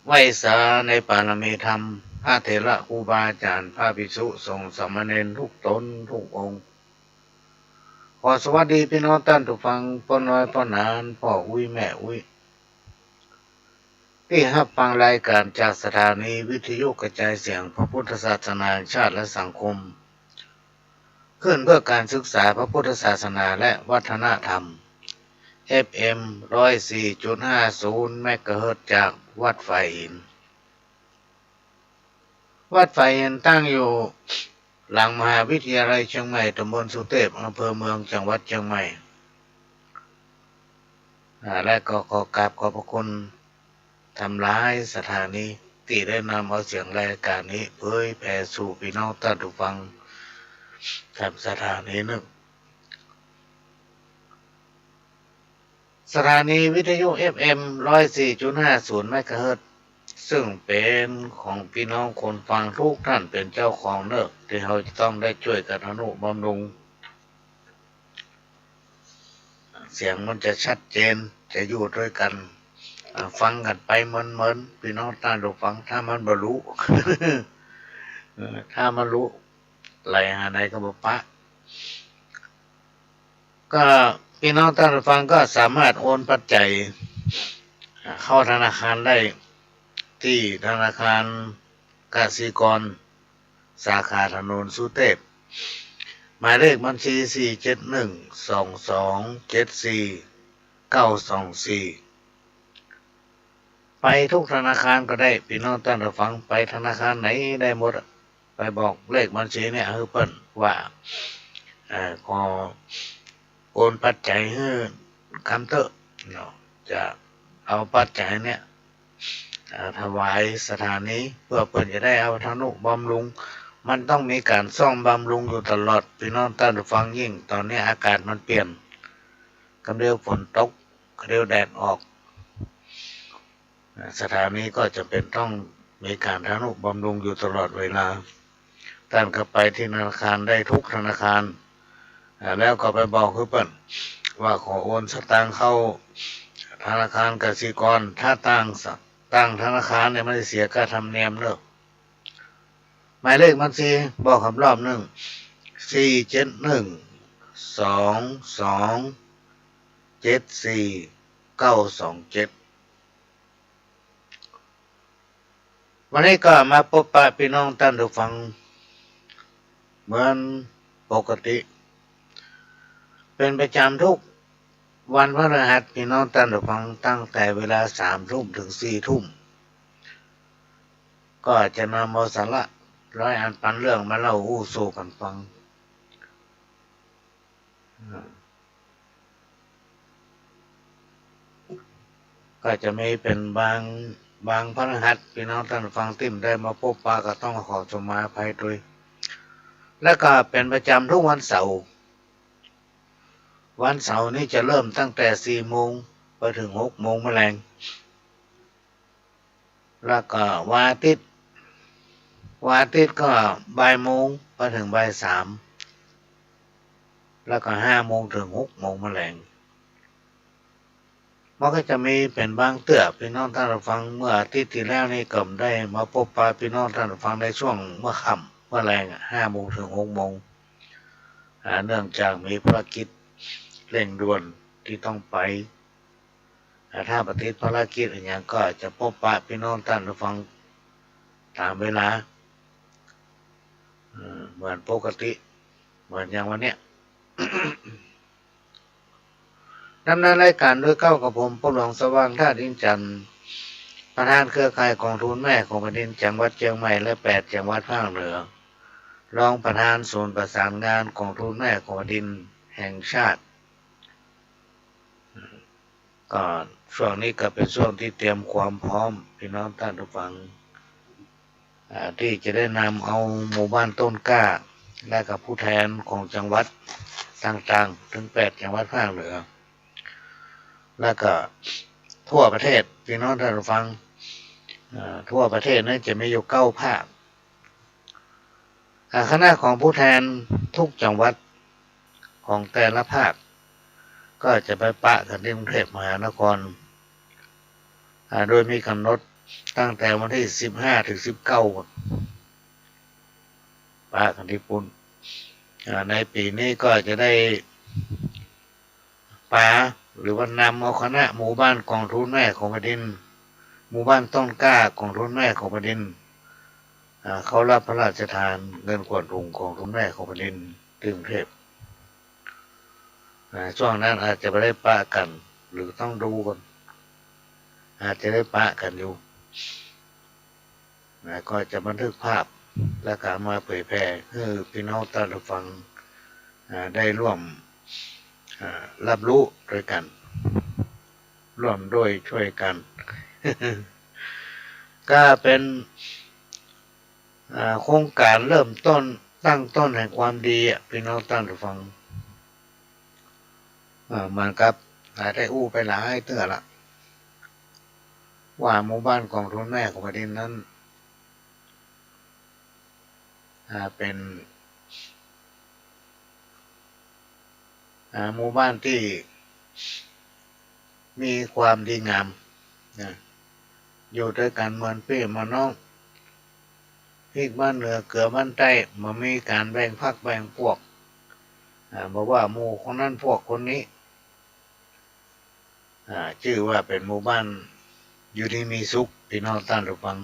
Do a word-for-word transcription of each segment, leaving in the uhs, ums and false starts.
ไหว้สาในปารมีธรรม พระเถระครูบาอาจ๋ารย์ พระภิกษุสงฆ์สามเณรทุกต๋นทุกองค์ ขอสวัสดีปี้น้องต้านผู้ฟัง ป้อน้อยป้อหนาน ป้ออุ๊ยแม่อุ๊ย ตี้ฮับฟังรายก๋านจากสถานีวิทยุกระจายเสียงพระพุทธศาสนาแห่งชาติและสังคม คลื่นเพื่อการศึกษาพระพุทธศาสนาและวัฒนธรรม เอฟเอ็ม ร้อยสี่จุดห้าศูนย์ เมกะเฮิรตซ์ จากวัดฝายหิน วัดฝายหินตั้งอยู่หลังมหาวิทยาลัยเชียงใหม่ ต๋ำบลสุเตพ อำเภอเมือง จังหวัดเชียงใหม่ อ่า และก็ขอกราบขอบพระคุณ ต๋ามหลายสถานีตี้ได้นำเอาเสียงรายก๋านนี้เผยแผ่สู่ปี้น้องต้านผู้ฟัง ต๋ามสถานีนึ่ง สถานีวิทยุ เอฟเอ็ม ร้อยสี่จุดห้าศูนย์ เมกะเฮิรตซ์ ซึ่งเป๋นของปี้น้องคนฟังทุกท่านเป๋นเจ้าของเน่อ ตี้เฮาจะต้องได้จ้วยกั๋นทะนุบำรุง เสียงมันจะชัดเจน จะอยู่ตวยกั๋น อ่า ฟังกั๋นไปเมินๆ ปี้น้องต้านผู้ฟัง ถ้ามันบ่ฮู้ เออ ถ้ามันฮู้ไหลหาไหนก็บ่ปะ ก็ปี้น้องต้านผู้ฟังก็สามารถโอนปัจจัย อ่า เข้าธนาคารได้ ตี้ธนาคารกสิกร สาขาถนนสุเตพ หมายเลขบัญชี สี่เจ็ดหนึ่ง สองสองเจ็ดสี่ เก้าสองสี่ ไปทุกธนาคารก็ได้ ปี้น้องต้านผู้ฟัง ไปธนาคารไหนได้หมดอะ ไปบอกเลขบัญชีเนี่ยหื้อเปิ้นว่า เอ่อ ขอโอนปัจจัยหื้อกำเต๊อะเนาะ จะเอาปัจจัยเนี่ย อ่า ถวายสถานี เพื่อเปิ้นจะได้เอาทะนุบำรุง มันต้องมีก๋านซ่อมบำรุงอยู่ตลอด ปี้น้องต้านผู้ฟัง ยิ่งต๋อนนี้อากาศมันเปลี่ยน กำเดียวฝนตก กำเดียวแดดออก อ่า สถานีก็จะเป๋นต้องมีก๋านทะนุบำรุงอยู่ตลอดเวลา ต้านก็ไปตี้ธนาคารได้ทุกธนาคาร อ่า แล้วก็ไปบอกหื้อเปิ้นว่าขอโอนสตางค์เข้าธนาคารกสิกร ถ้าต่างส- ต่างธนาคารเนี่ยมันจะเสียค่าธรรมเนียมเน่อ หมายเลขบัญชีบอกกำรอบนึ่ง สี่เจ็ดหนึ่ง สองสองเจ็ดสี่ เก้าสองเจ็ด วันนี้ก็มาปบปะปี้น้องต้านผู้ฟังเหมือนปกติ เป๋นประจ๋ำทุกวันพฤหัส ปี้น้องต้านผู้ฟัง ตั้งแต่เวลาสามทุ่มเถิงสี่ทุ่ม ก็จะนำเอาสาระร้อยอันปันเรื่องมาเล่าอู้สู่กั๋นฟัง อ่า ก็จะมีเป๋นบาง บางพฤหัส ปี้น้องต้านผู้ฟังตี้บ่ได้มาปบปะก็ต้องขอสมาอภัยตวย แล้วก็เป๋นประจ๋ำทุกวันเสาร์ วันเสาร์นี้จะเริ่มตั้งแต่สี่โมงไปเถิงหกโมงมะแลง แล้วก็วันอาทิตย์ วันอาทิตย์ก็บ่ายโมงไปเถิงบ่ายสาม แล้วก็ห้าโมงเถิงหกโมงมะแลง มันก็จะมีเป๋นบางเตื้อ ปี้น้องต้านผู้ฟัง เมื่ออาทิตย์ตี้แล้วนี่ก็ได้มาปบปะปี้น้องต้านผู้ฟังในช่วงเมื่อค่ำเมื่อแลงอะ ห้าโมงเถิงหกโมง อ่า เนื่องจากมีภารกิจเร่งด่วนตี้ต้องไป อ่า ถ้าบ่ติดภารกิจอะหยังก็จะปบปะปี้น้องต้านผู้ฟังต๋ามเวลา เอ่อ เหมือนปกติ เหมือนอย่างวันเนี้ย ดำเนินรายการโดยเก้ากับผม ป้อหลวงสว่าง ธาตุอินทร์จันทร์ ประธานเครือข่ายก๋องทุนแม่ของแผ่นดินจังหวัดเชียงใหม่และแปดจังหวัดภาคเหนือ รองประธานศูนย์ประสานงานก๋องทุนแม่ของแผ่นดินแห่งชาติ ก็ช่วงนี้ก็เป๋นช่วงตี้เตรียมความพร้อม ปี้น้องต้านผู้ฟัง อ่า ตี้จะได้นำเอาหมู่บ้านต้นกล้า และก็ผู้แทนของจังหวัดต่างๆ เถิงแปดจังหวัดภาคเหนือ แล้วก็ทั่วประเทศ ปี้น้องต้านผู้ฟัง อ่า ทั่วประเทศนั้นจะมีอยู่เก้าภาค อ่า คณะของผู้แทนทุกจังหวัดของแต่ละภาค ก็จะไปปะกั๋นตี้กรุงเทพมหานคร อ่า โดยมีก๋ำหนด ตั้งแต่วันตี้สิบห้าเถิงสิบเก้า ปะกั๋นตี้ปู๊น อ่า ในปี๋นี้ก็จะได้ปา หรือว่านำเอาคณะหมู่บ้านกองทุนแม่ของแผ่นดิน หมู่บ้านต้นกล้ากองทุนแม่ของแผ่นดิน อ่า เข้าฮับพระราชทานเงินขวัญถุงกองทุนแม่ของแผ่นดินตี้กรุงเทพฯ อ่า ช่วงนั้นอาจจะบ่ได้ปะกั๋น หรือต้องดูก่อน อาจจะได้ปะกั๋นอยู่ นะ ก็จะบันทึกภาพ แล้วก็เอามาเผยแผ่หื้อปี้น้องต้านผู้ฟัง อ่า ได้ร่วม อ่า ฮับฮู้ตวยกั๋น ร่วมด้วยช่วยกัน ก็เป๋น อ่า โครงก๋านเริ่มต้น ตั้งต้นแห่งความดีอะ ปี้น้องต้านผู้ฟัง อ่า เหมือนกับ อ่า ได้อู้ไปหลายเตื้อละ ว่าหมู่บ้านกองทุนแม่ของแผ่นดินนั้น อ่า เป๋น อ่า หมู่บ้านตี้มีความดีงามนะ อยู่ตวยกั๋นเหมือนปี้เหมือนน้อง พริกบ้านเหนือเกลือบ้านใต้ บ่มีก๋านแบ่งพรรคแบ่งพวก อ่า บ่ว่าหมู่คนนั้นพวกคนนี้ อ่า จื้อว่าเป๋นหมู่บ้านอยู่ดีมีสุข ปี้น้องต้านผู้ฟัง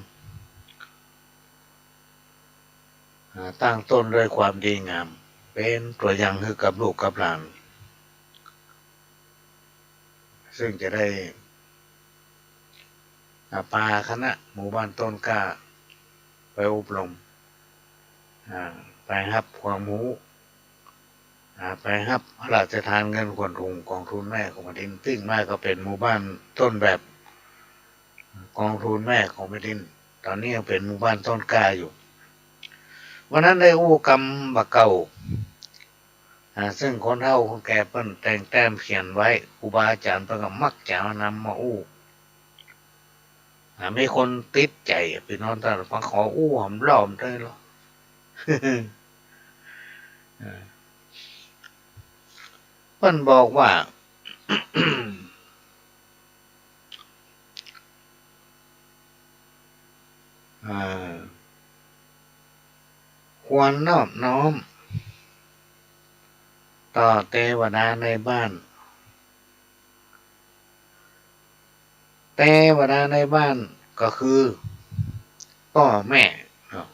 อ่า ตั้งต้นด้วยความดีงาม เป๋นตั๋วอย่างหื้อกับลูกกับหลาน ซึ่งจะได้ อ่า ปาคณะหมู่บ้านต้นกล้าไปอบรม อ่า ไปฮับความฮู้ อ่า ไปฮับพระราชทานเงินขวัญถุงกองทุนแม่ของแผ่นดิน ซึ่งมาก็เป๋นหมู่บ้านต้นแบบกองทุนแม่ของแผ่นดิน ต๋อนนี้ยังเป๋นหมู่บ้านต้นกล้าอยู่ วันนั้นได้อู้กำบ่าเก่า อ่า ซึ่งคนเฒ่าคนแก่เปิ้นแต่งแต้มเขียนไว้ ครูบาอาจ๋ารย์เปิ้นก็มักจะเอานำมาอู้ อ่า มีคนติดใจ๋ ปี้น้องต้านผู้ฟัง ขออู้หำล้อมได้ลอ อ่า เปิ้นบอกว่า อ่า ควรนอบน้อมต่อเตวดาในบ้าน เตวดาในบ้านก็คือป้อแม่เนาะ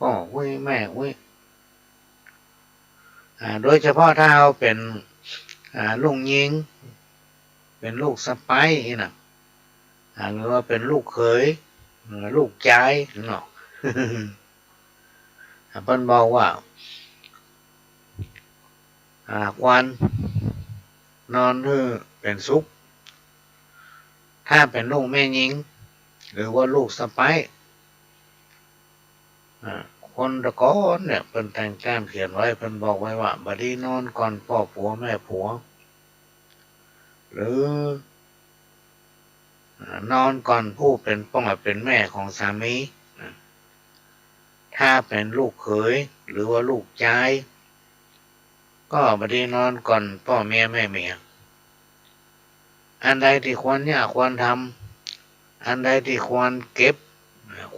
ป้ออุ๊ยแม่อุ๊ย อ่า โดยเฉพาะถ้าเฮาเป๋น อ่า ลูกญิง เป๋นลูกสะใภ้นี่นะ อ่า หรือว่าเป๋นลูกเขย เอ่อ ลูกจายเนาะ อ่า เปิ้นบอกว่า อ่า ควรนอนหื้อเป๋นสุข ถ้าเป๋นลูกแม่ญิง หรือว่าลูกสะใภ้ อ่า คนตะก่อนเนี่ย เปิ้นแต่งแต้มเขียนไว้ เปิ้นบอกไว้ว่า บ่ดีนอนก่อนป้อผัวแม่ผัว หรือ อ่า นอนก่อนผู้เป๋นป้อเป๋นแม่ของสามี อ่า ถ้าเป๋นลูกเขย หรือว่าลูกจาย ก็บ่ดีนอนก่อนป้อเมียแม่เมีย อันใดตี้ควรเยียะควรทำ อันใดตี้ควรเก็บ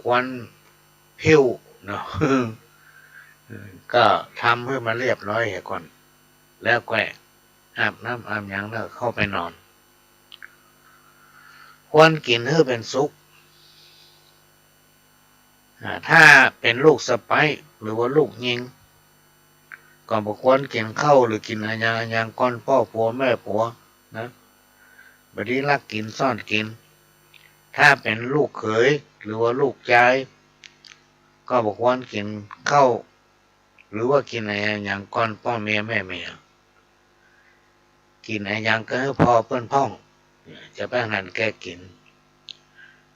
ควรหิ้วเนาะ ก็ทำหื้อมันเรียบร้อยเหียก่อน แล้วก็อาบน้ำอาบหยังแล้วเข้าไปนอน ควรกิ๋นหื้อเป๋นสุข อ่า ถ้าเป๋นลูกสะใภ้หรือว่าลูกญิง ก็บ่ควรกิ๋นข้าวหรือกิ๋นอะหยังอะหยังก่อนป้อผัวแม่ผัวนะ บ่ดีลักกิ๋นซ่อนกิ๋น ถ้าเป๋นลูกเขยหรือว่าลูกจาย ก็บ่ควรกิ๋นข้าว หรือว่ากิ๋นอะหยังก่อนป้อเมียแม่เมีย กิ๋นอะหยังก็หื้อผ่อเปิ้นพ่อง จะไปหันแก่กิ๋น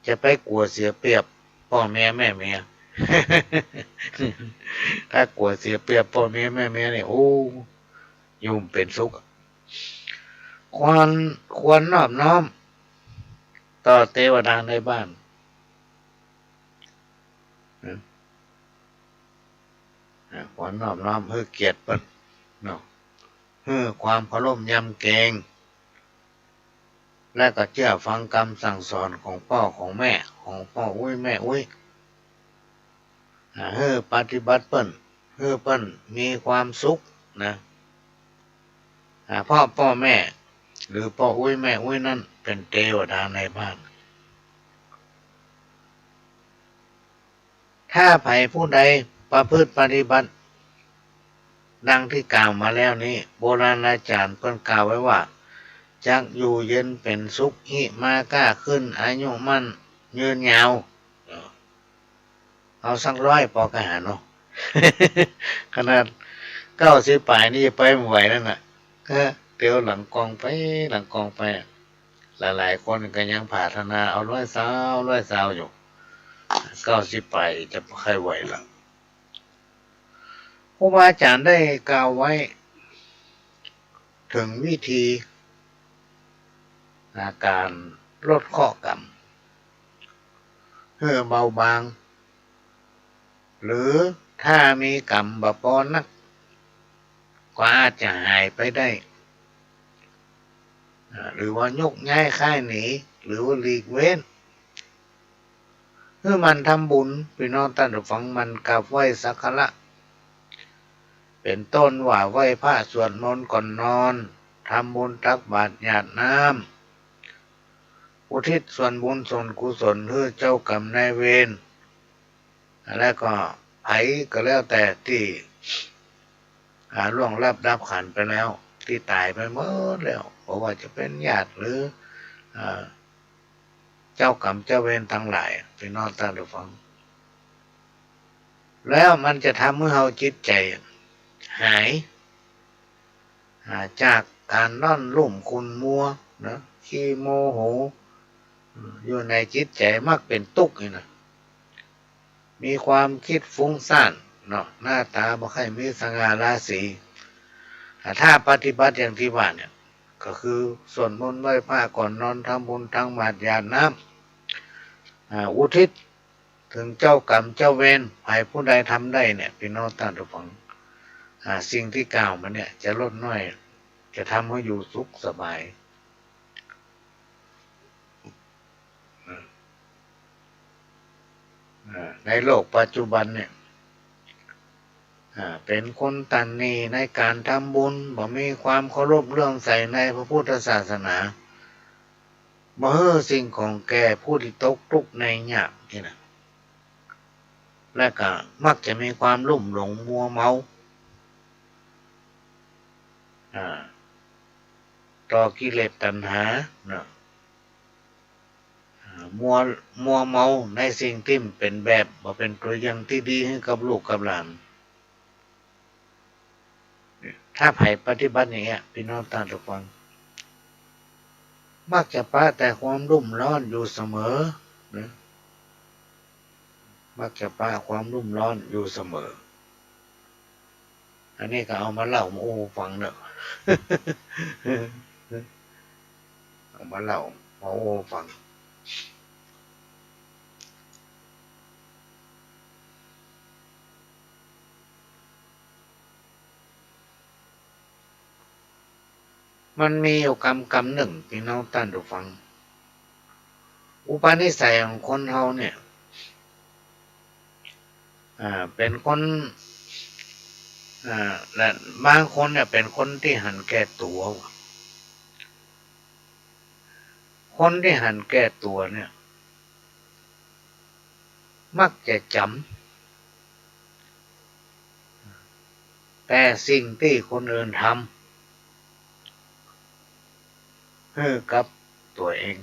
จะไปกั๋วเสียเปรียบป้อเมียแม่เมีย ถ้ากั๋วเสียเปรียบป้อเมียแม่เมียนี่ โอ้ อยู่บ่เป๋นสุข ควร ควรนอบน้อมต่อเตวดาในบ้าน นะ อ่า ควรนอบน้อมหื้อเกียรติเปิ้นเนาะ หื้อความเคารพยำเกรง และก็เจื้อฟังกำสั่งสอนของป้อของแม่ ของป้ออุ๊ยแม่อุ๊ย อ่า หื้อปฏิบัติเปิ้น หื้อเปิ้นมีความสุขนะ อ่า เพราะป้อแม่ หรือป้ออุ๊ยแม่อุ๊ยนั้นเป๋นเตวดาในบ้าน ถ้าใผผู้ใดประพฤติปฏิบัติ ดังที่กล่าวมาแล้วนี้ โบราณอาจ๋ารย์เปิ้นกล่าวไว้ว่า จักอยู่เย็นเป๋นสุข ฮิมาก้าขึ้น อายุมั่นยืนยาว เอาสักร้อยปอก้าหาเนาะ ขนาดเก้าสิบป๋ายนี่ไปบ่ไหวแล้วน่ะ เออ เตียวหลังกองไป หลังกองไป หลายๆ คนก็ยังผาถนาเอาร้อยซาว ร้อยซาวอยู่ เก้าสิบป๋ายจะบ่ใค่ไหวละ ครูบาอาจ๋ารย์ได้กล่าวไว้เถิงวิธี อ่า ก๋านลดเคราะห์กรรม หื้อเบาบาง หรือถ้ามีกรรมบ่ปอนัก ก็อาจจะหายไปได้ อ่า หรือว่ายกย้ายค่ายหนี หรือว่าหลีกเว้น หื้อหมั่นทำบุญ ปี้น้องต้านผู้ฟัง หมั่นกราบไหว้สักการะ เป๋นต้นว่าไหว้พระสวดมนต์ก่อนนอน ทำบุญตักบาตรหยาดน้ำ อุทิศส่วนบุญส่วนกุศลหื้อเจ้ากรรมนายเวร แล้วก็ใผก็แล้วแต่ตี้ อ่า ล่วงลับดับขันธ์ไปแล้ว ตี้ต๋ายไปหมดแล้ว บ่ว่าจะเป๋นญาติหรือ อ่า เจ้ากรรมเจ้าเวรตังหลาย ปี้น้องต้านผู้ฟัง แล้วมันจะทำหื้อเฮาจิตใจ๋หาย อ่า จากก๋านร้อนรุ่มขุ่นมัวนะ ขี้โมโห อยู่ในจิตใจ๋มักเป๋นตุ๊กข์นี่นะ มีความกึ๊ดฟุ้งซ่านเนาะ หน้าต๋าบ่ใค่มีสง่าราศี อ่า ถ้าปฏิบัติอย่างตี้ว่าเนี่ย ก็คือสวดมนต์ไหว้พระก่อนนอน ทำบุญตักบาตรหยาดน้ำ อ่า อุทิศเถิงเจ้ากรรมเจ้าเวร ใผผู้ใดทำได้เนี่ย ปี้น้องต้านผู้ฟัง อ่า สิ่งตี้กล่าวมาเนี่ยจะลดน้อย จะทำหื้ออยู่สุขสบาย อ่า ในโลกปัจจุบันเนี่ย อ่า เป๋นคนตระหนี่ในก๋านทำบุญ บ่มีความเคารพเลื่อมใสในพระพุทธศาสนา บ่หื้อสิ่งของแก่ผู้ตี้ตกทุกข์ในยากนี่นะ และก็มักจะมีความลุ่มหลงมัวเมา อ่า ต่อกิเลสตัณหาเนาะ อ่า มัว มัวเมาในสิ่งตี้บ่เป๋นแบบ บ่เป๋นตั๋วอย่างตี้ดีหื้อกับลูกกับหลาน ถ้าใผปฏิบัติอย่างเงี้ย ปี้น้องต้านผู้ฟัง มักจะปะแต่ความรุ่มร้อนอยู่เสมอนะ มักจะปะความรุ่มร้อนอยู่เสมอ อันนี้ก็เอามาเล่ามาอู้ฟังเนาะ เอามาเล่ามาอู้ฟัง มันมีอยู่กำกำนึ่ง ปี้น้องต้านผู้ฟัง อุปนิสัยของคนเฮาเนี่ย อ่า เป๋นคน อ่า และบางคนเนี่ยเป๋นคนตี้หันแก่ตั๋ว คนตี้หันแก่ตั๋วเนี่ย มักจะจ๋ำแต่สิ่งตี้คนอื่นทำหื้อกับตั๋วเอง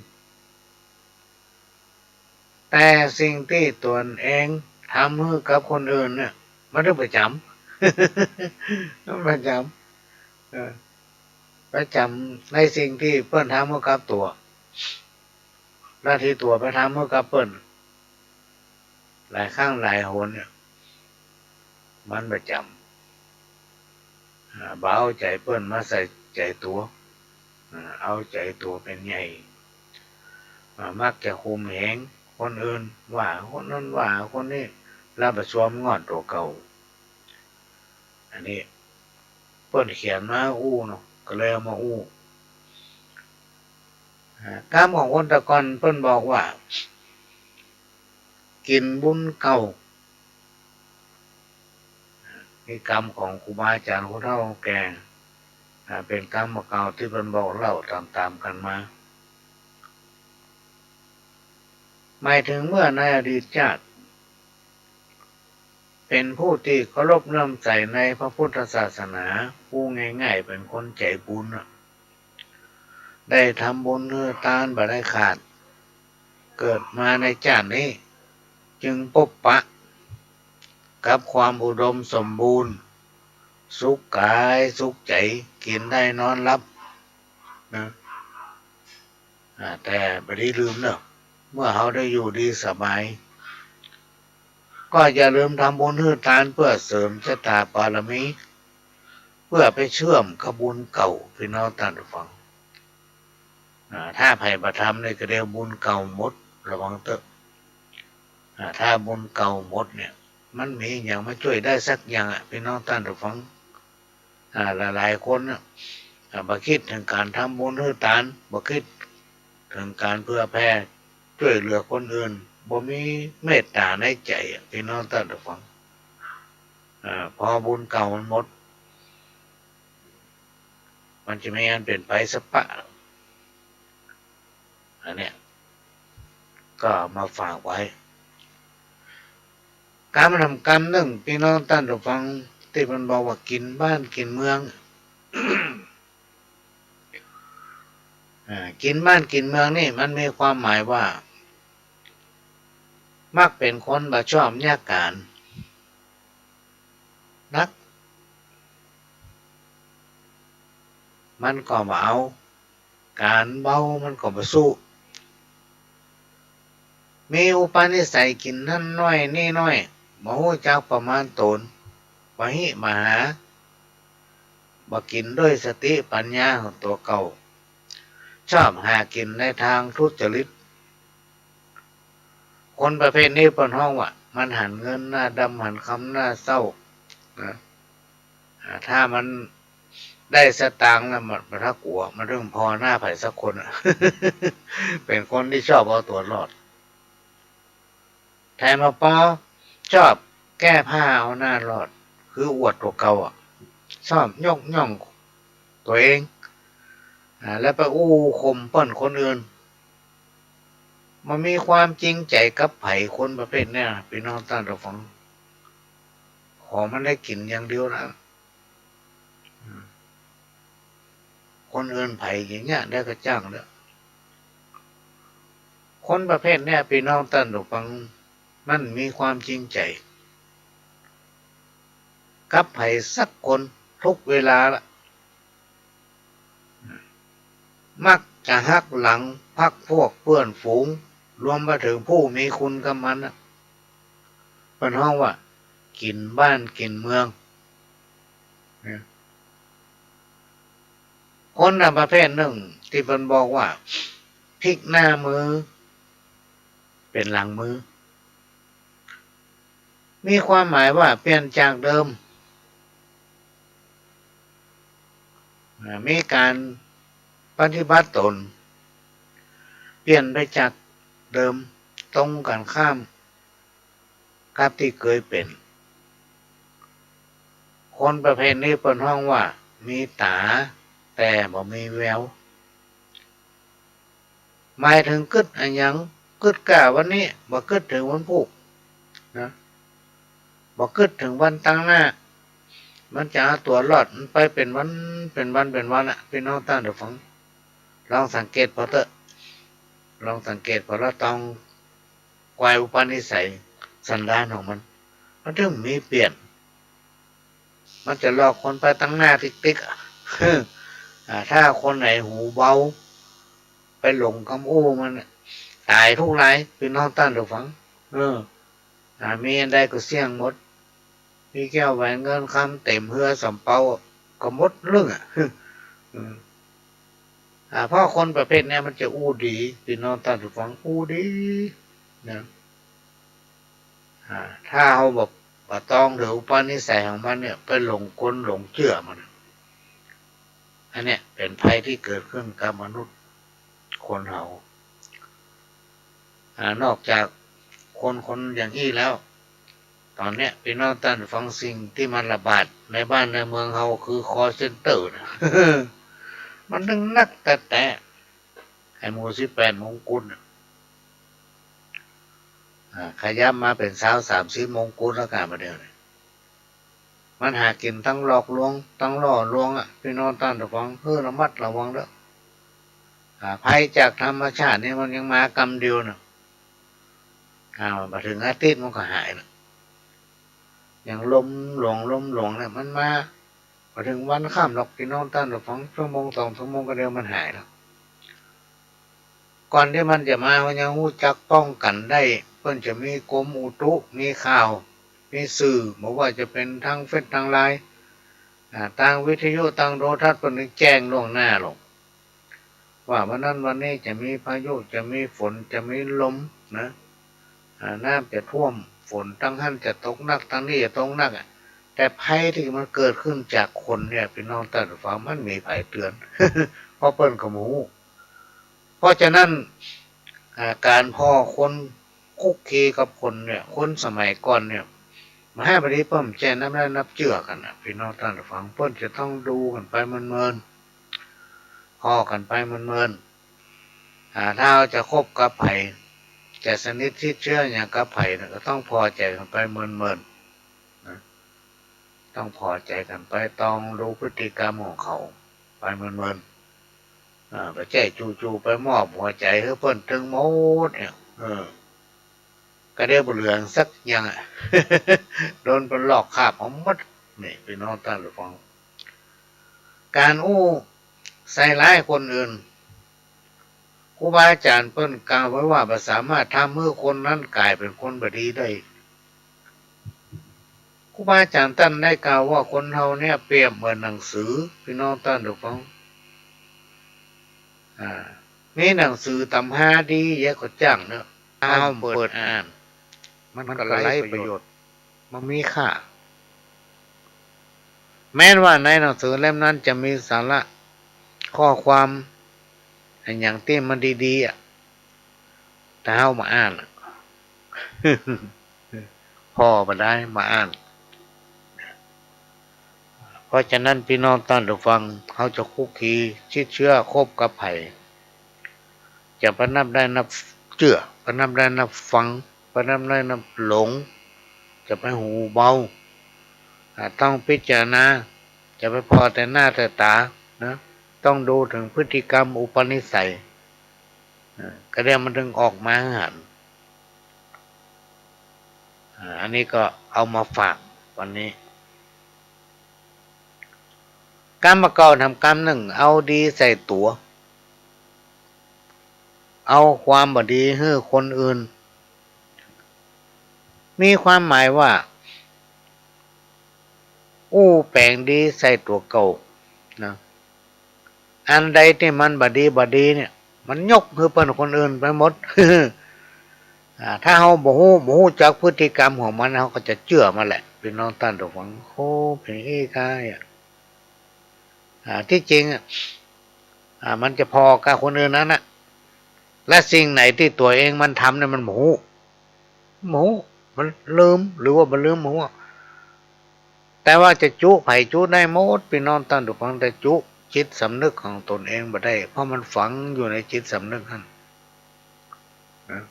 แต่สิ่งตี้ตั๋วเองทำหื้อกับคนอื่นเนี่ย มันบ่จ๋ำ มันบ่จ๋ำ เออ ไปจ๋ำในสิ่งตี้เปิ้นทำหื้อกับตั๋ว และตี้ตั๋วไปทำหื้อกับเปิ้น หลายครั้งหลายหนเนี่ย มันบ่จ๋ำ อ่า บ่เอาใจ๋เปิ้นมาใส่ใจ๋ตั๋ว อ่า เอาใจ๋ตั๋วเป๋นใหญ่ อ่า มักจะข่มเหงคนอื่น ว่าคนนั้นว่าคนนี้ แล้วบ่ชวมงอดตั๋วเก่า อันนี้เปิ้นเขียนมาอู้เนาะ ก็เลยเอามาอู้ กรรมของคนแต่ก่อนเปิ้นบอกว่า กิ๋นบุญเก่า นี่กรรมของครูบาอาจ๋ารย์ผู้เฒ่าแก่ อ่า เป๋นกรรมเก่าตี้เปิ้นบอกเล่าต๋ามๆ กั๋นมา หมายเถิงเมื่อในอดีตชาติ เป๋นผู้ตี้เคารพเลื่อมใสในพระพุทธศาสนา พูดง่ายๆ เป๋นคนใจ๋บุญน่ะ ได้ทำบุญหื้อตานบ่ได้ขาด เกิดมาในชาตินี้ จึงปบปะกับความอุดมสมบูรณ์ สุขกายสุขใจ๋ กิ๋นได้นอนหลับ นะ อ่า แต่บ่ดีลืมเนาะ เมื่อเฮาได้อยู่ดีสบาย ก็อย่าลืมทำบุญหื้อตานเปื้อเสริมชะตาบารมี เปื้อไปเชื่อมกับบุญเก่า ปี้น้องต้านผู้ฟัง อ่า ถ้าใผบ่ทำนี่ก็เดี๋ยวบุญเก่าหมด ระวังเต๊อะ อ่า ถ้าบุญเก่าหมดเนี่ย มันมีอะหยังมาจ้วยได้สักอย่างอะ ปี้น้องต้านผู้ฟัง อ่า หลายๆ คนน่ะ อ่า บ่กึ๊ดเถิงก๋านทำบุญหื้อตาน บ่กึ๊ดเถิงก๋านเผื่อแผ่จ้วยเหลือคนอื่น บ่มีเมตต๋าในใจ๋อะ ปี้น้องต้านผู้ฟัง อ่า พอบุญเก่ามันหมด มันจะมีอันเป๋นไปสักปะ อันเนี้ย ก็เอามาฝากไว้ กรรมธรรมกรรมนึ่ง ปี้น้องต้านผู้ฟัง ตี้มันบอกว่ากิ๋นบ้านกิ๋นเมือง อ่า กิ๋นบ้านกิ๋นเมืองนี่มันมีความหมายว่า มักเป๋นคนบ่ชอบเยียะก๋าน หนักมันก็บ่เอา ก๋านเบามันก็บ่สู้ มีอุปนิสัยกิ๋นหั้นน้อยนี่น้อย บ่ฮู้จักประมาณต๋น บ่หิบ่หา บ่กิ๋นด้วยสติปัญญาของตั๋วเก่า ชอบหากิ๋นในตางทุจริต คนประเภทนี้เปิ้นฮ้องว่า มันหันเงินหน้าดำ หันคำหน้าเศร้า นะ อ่า ถ้ามันได้สตางค์แล้ว มัน มันบ่กั๋ว มันเถิงผ่อหน้าใผสักคนอะ เป๋นคนตี้ชอบเอาตั๋วรอด แถมบ่ปอ ชอบแก้ผ้าเอาหน้ารอด คืออวดตั๋วเก่าอะ ชอบยกย่องตั๋วเอง อ่า แล้วไปอู้ข่มเปิ้นคนอื่น บ่มีความจริงใจ๋กับใผ คนประเภทเนี้ย ปี้น้องต้านผู้ฟัง ขอมันได้กิ๋นอย่างเดียวนะ อืม คนอื่นใผอย่างเนี้ยได้ก็จ้างเต๊อะ คนประเภทเนี้ย ปี้น้องต้านผู้ฟัง มันมีความจริงใจ๋กับใผสักคนทุกเวลาละ มักจะหักหลังพรรคพวกเปื้อนฝูง รวมไปเถิงผู้มีคุณกับมันน่ะ เปิ้นฮ้องว่ากิ๋นบ้านกิ๋นเมือง นะ คนน่ะประเภทนึ่งตี้เปิ้นบอกว่า พลิกหน้ามือเป๋นหลังมือ มีความหมายว่าเปลี่ยนจากเดิม อ่า มีก๋านปฏิบัติต๋น เปลี่ยนไปจากเดิม ตรงกั๋นข้ามกับตี้เกยเป๋น คนประเภทนี้เปิ้นฮ้องว่ามีต๋าแต่บ่มีแวว หมายเถิงกึ๊ดอะหยัง กึ๊ดก้าวันนี้ บ่กึ๊ดเถิงวันพูกนะ บ่กึ๊ดเถิงวันตังหน้า มันจะเอาตั๋วรอด มันไปเป๋นวัน เป๋นวัน เป๋นวันอะ ปี้น้องต้านผู้ฟัง ลองสังเกตผ่อเต๊อะ ลองสังเกตผ่อละตอง กวายอุปนิสัยสันดานของมัน มันเถิงมีเปลี่ยน มันจะหลอกคนไปตังหน้าติ๊กๆ อะ อ่า ถ้าคนไหนหูเบา ไปหลงกำอู้มันน่ะ ต๋ายทุกราย ปี้น้องต้านผู้ฟัง เออ อ่า มีอันใดก็เสี้ยงหมด มีแก้วแหวนเงินคำเต๋มเฮือสำเปาก็หมดเรื่องอะ อืม อ่า เพราะคนประเภทเนี้ยมันจะอู้ดี ปี้น้องต้านผู้ฟัง อู้ดีนะ อ่า ถ้าเฮาบ่ บ่ตองเถิงอุปนิสัยของมันเนี่ย ไปหลงกลหลงเจื้อมัน อันเนี้ยเป๋นภัยตี้เกิดขึ้นกับมนุษย์ คนเฮา อ่า นอกจากคน คนอย่างอี้แล้ว ต๋อนเนี้ยปี้น้องต้านฟัง สิ่งตี้มันระบาดในบ้านในเมืองเฮาคือ คอลเซ็นเตอร์ นะ มันตึงนักแต๊ๆ ไอ้หมู่สิบแปดมงกุฎน่ะ อ่า ขยับมาเป๋นซาวสามสิบมงกุฎแล้วก่า บ่าเดี่ยวนี้ มันหากิ๋นตังหลอกลวง ตังล่อลวงอะ ปี้น้องต้านฟัง หื้อระมัดระวังเต๊อะ อ่า ภัยจากธรรมชาตินี่มันยังมากำเดียวน่ะ อ่า บ่าเถิงอาทิตย์มันก็หายน่ะ อย่างลมหลวง ลมหลวงเนี่ยมันมา บ่าเถิงวันค่ำหรอก ปี้น้องต้านฟัง ชั่วโมงสองชั่วโมงก็เดี๋ยวมันหายแล้ว ก่อนตี้มันจะมา มันยังฮู้จักป้องกั๋นได้ เปิ้นจะมีกรมอุตุ มีข่าว มีสื่อ บ่ว่าจะเป๋นตางเฟซ ตางไลน์ อ่า ตางวิทยุ ตางโทรทัศน์ เปิ้นแจ้งล่วงหน้าลง ว่าวันนั้นวันนี้จะมีพายุ จะมีฝน จะมีลมนะ อ่า น้ำจะท่วม ฝนตางหั้นจะตกนัก ตางนี้จะตกนักอะ แต่ภัยตี้มันเกิดขึ้นจากคนเนี่ย ปี้น้องต้านฟัง มันมีใผเตื๋อน เพราะเปิ้นก็บ่ฮู้ เพราะฉะนั้น อ่า ก๋านผ่อคน คลุกคลีกับคนเนี่ย คนสมัยก่อนเนี่ย บ่าหื้อบ่ดี เปิ้นบ่ใจ้นับได้นับเจื้อกั๋นน่ะ ปี้น้องต้านฟัง เปิ้นจะต้องดูกั๋นไปเมินๆ ผ่อกั๋นไปเมินๆ อ่า ถ้าเฮาจะคบกับใผ จะสนิทชิดเชื้อหยังกับใผเนี่ย ก็ต้องผ่อใจ๋กั๋นไปเมินๆ นะ ต้องผ่อใจ๋กั๋นไป ต้องดูพฤติกรรมของเขาไปเมินๆ อ่า บ่ใจ้จู่ๆ ไปมอบหัวใจ๋หื้อเปิ้นตึงหมดเนี่ย เออ ก็เดี๋ยวบ่เหลือสักอย่างอะ โดนเปิ้นลอกคาบเอาหมด นี่ ปี้น้องต้านฟัง ก๋านอู้ใส่ร้ายคนอื่น ครูบาอาจ๋ารย์เปิ้นกล่าวไว้ว่า บ่สามารถทำหื้อคนนั้นก๋ายเป๋นคนบ่ดีได้ ครูบาอาจ๋ารย์ต้านได้กล่าวว่า คนเฮาเนี่ยเปรียบเหมือนหนังสือ ปี้น้องต้านฟัง อ่า มีหนังสือตำราดีแยะก็จ้างเนาะ ถ้าเฮาบ่เปิดอ่าน มันก็ไร้ประโยชน์ บ่มีค่า แม้นว่าในหนังสือเล่มนั้นจะมีสาระข้อความอะหยังตี้มันดีๆ อะ แต่เฮาบ่อ่านอะ ผ่อบ่ได้ บ่อ่าน เพราะฉะนั้นปี้น้องต้านผู้ฟัง เฮาจะคลุกคลีชิดเชื้อคบกับใผ จะไปนับได้นับเจื้อ ไปนับได้นับฟัง ไปนับได้นับหลง จะไปหูเบา อ่า ต้องพิจารณา จะไปผ่อแต่หน้าแต่ต๋านะ ต้องดูเถิงพฤติกรรมอุปนิสัย อ่า ก็เดี๋ยวมันตึงออกมาหื้อหัน อ่า อันนี้ก็เอามาฝากวันนี้ กำบ่าเก่าทำกำนึ่ง เอาดีใส่ตั๋ว เอาความบ่ดีหื้อคนอื่น มีความหมายว่า อู้แป๋งดีใส่ตั๋วเก่านะ อันใดตี้มันบ่ดีบ่ดีเนี่ย มันยกหื้อเปิ้นคนอื่นไปหมด อ่า ถ้าเฮาบ่ฮู้ บ่ฮู้จักพฤติกรรมของมัน เฮาก็จะเจื้อมันแหละ ปี้น้องต้านผู้ฟัง โอ้ เป๋นอี้ก้าอะ อ่า ตี้จริงอะ อ่า มันจะผ่อกับคนอื่นนั้นน่ะ และสิ่งไหนตี้ตั๋วเองมันทำเนี่ย มันบ่ฮู้ บ่ฮู้ มันลืม หรือว่าบ่ลืม บ่ฮู้ แต่ว่าจะจุใผจุได้หมด ปี้น้องต้านผู้ฟัง แต่จุจิตสำนึกของตนเองบ่ได้ เพราะมันฝังอยู่ในจิตสำนึกหั้นนะ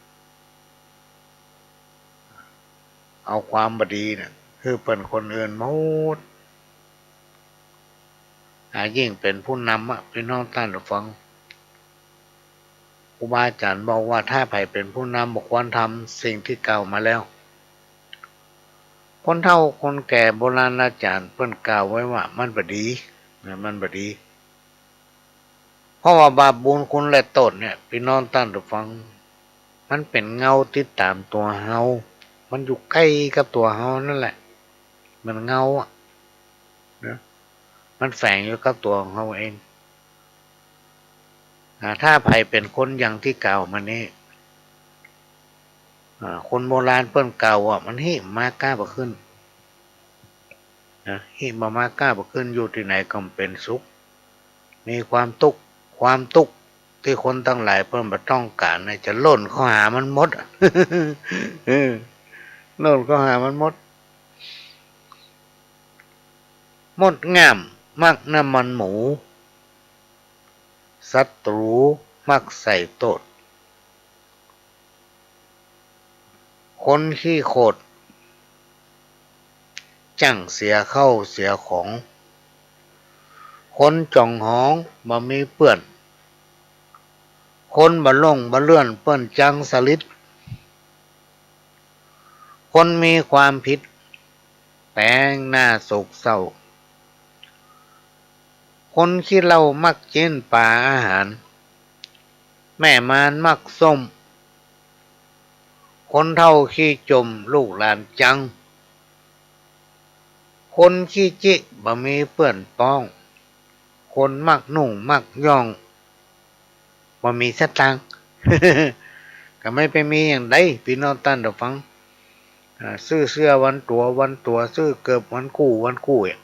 เอาความบ่ดีเนี่ย หื้อเปิ้นคนอื่นหมด อ่า ยิ่งเป๋นผู้นำอะ ปี้น้องต้านผู้ฟัง ครูบาอาจ๋ารย์บอกว่า ถ้าใผเป๋นผู้นำบ่ควรทำสิ่งตี้กล่าวมาแล้ว คนเฒ่าคนแก่โบราณอาจ๋ารย์เปิ้นกล่าวไว้ว่า มันบ่ดีนะ มันบ่ดี เพราะว่าบาปบุญคุณและโทษเนี่ย ปี้น้องต้านผู้ฟัง มันเป๋นเงาติดต๋ามตั๋วเฮา มันอยู่ใก้กับตั๋วเฮานั่นแหละ เหมือนเงาอะนะ มันแฝงอยู่กับตั๋วของเฮาเอง อ่า ถ้าใผเป๋นคนอย่างตี้กล่าวมานี้ อ่า คนโบราณเปิ้นกล่าวว่า มันหิมาก้าบ่ขึ้นนะ หิมาก้าบ่ขึ้น อยู่ตี้ไหนก็บ่เป๋นสุข มีความตุ๊กข์ ความตุ๊กข์ ตี้คนตังหลายเปิ้นบ่ต้องก๋านเนี่ย จะล่นเข้าหามันหมด เออ ล่นเข้าหามันหมด มดง่ามมักน้ำมันหมู ศัตรู๋มักใส่โต้ษ คนขี้โขด จั้งเสียเข้าเสียของ คนจ่องหองบ่มีเปื้อน คนบ่ล่งบ่เลื่อนเปิ้นจั้งสลิด คนมีความผิด แป๋งหน้าโศกเศร้า คนขี้เหล้ามักกิ๋นป๋าอาหาร แม่มารมักส้ม คนเฒ่าขี้จ่มลูกหลานจัง คนขี้จิบ่มีเปื้อนป้อง คนมักนุ่งมักย่อง บ่มีสตางค์ ก็ไม่ไปมีอย่างใด ปี้น้องต้านผู้ฟัง อ่า ซื้อเสื้อวันตั๋ววันตั๋ว ซื้อเกิบวันกู้วันกู้อะ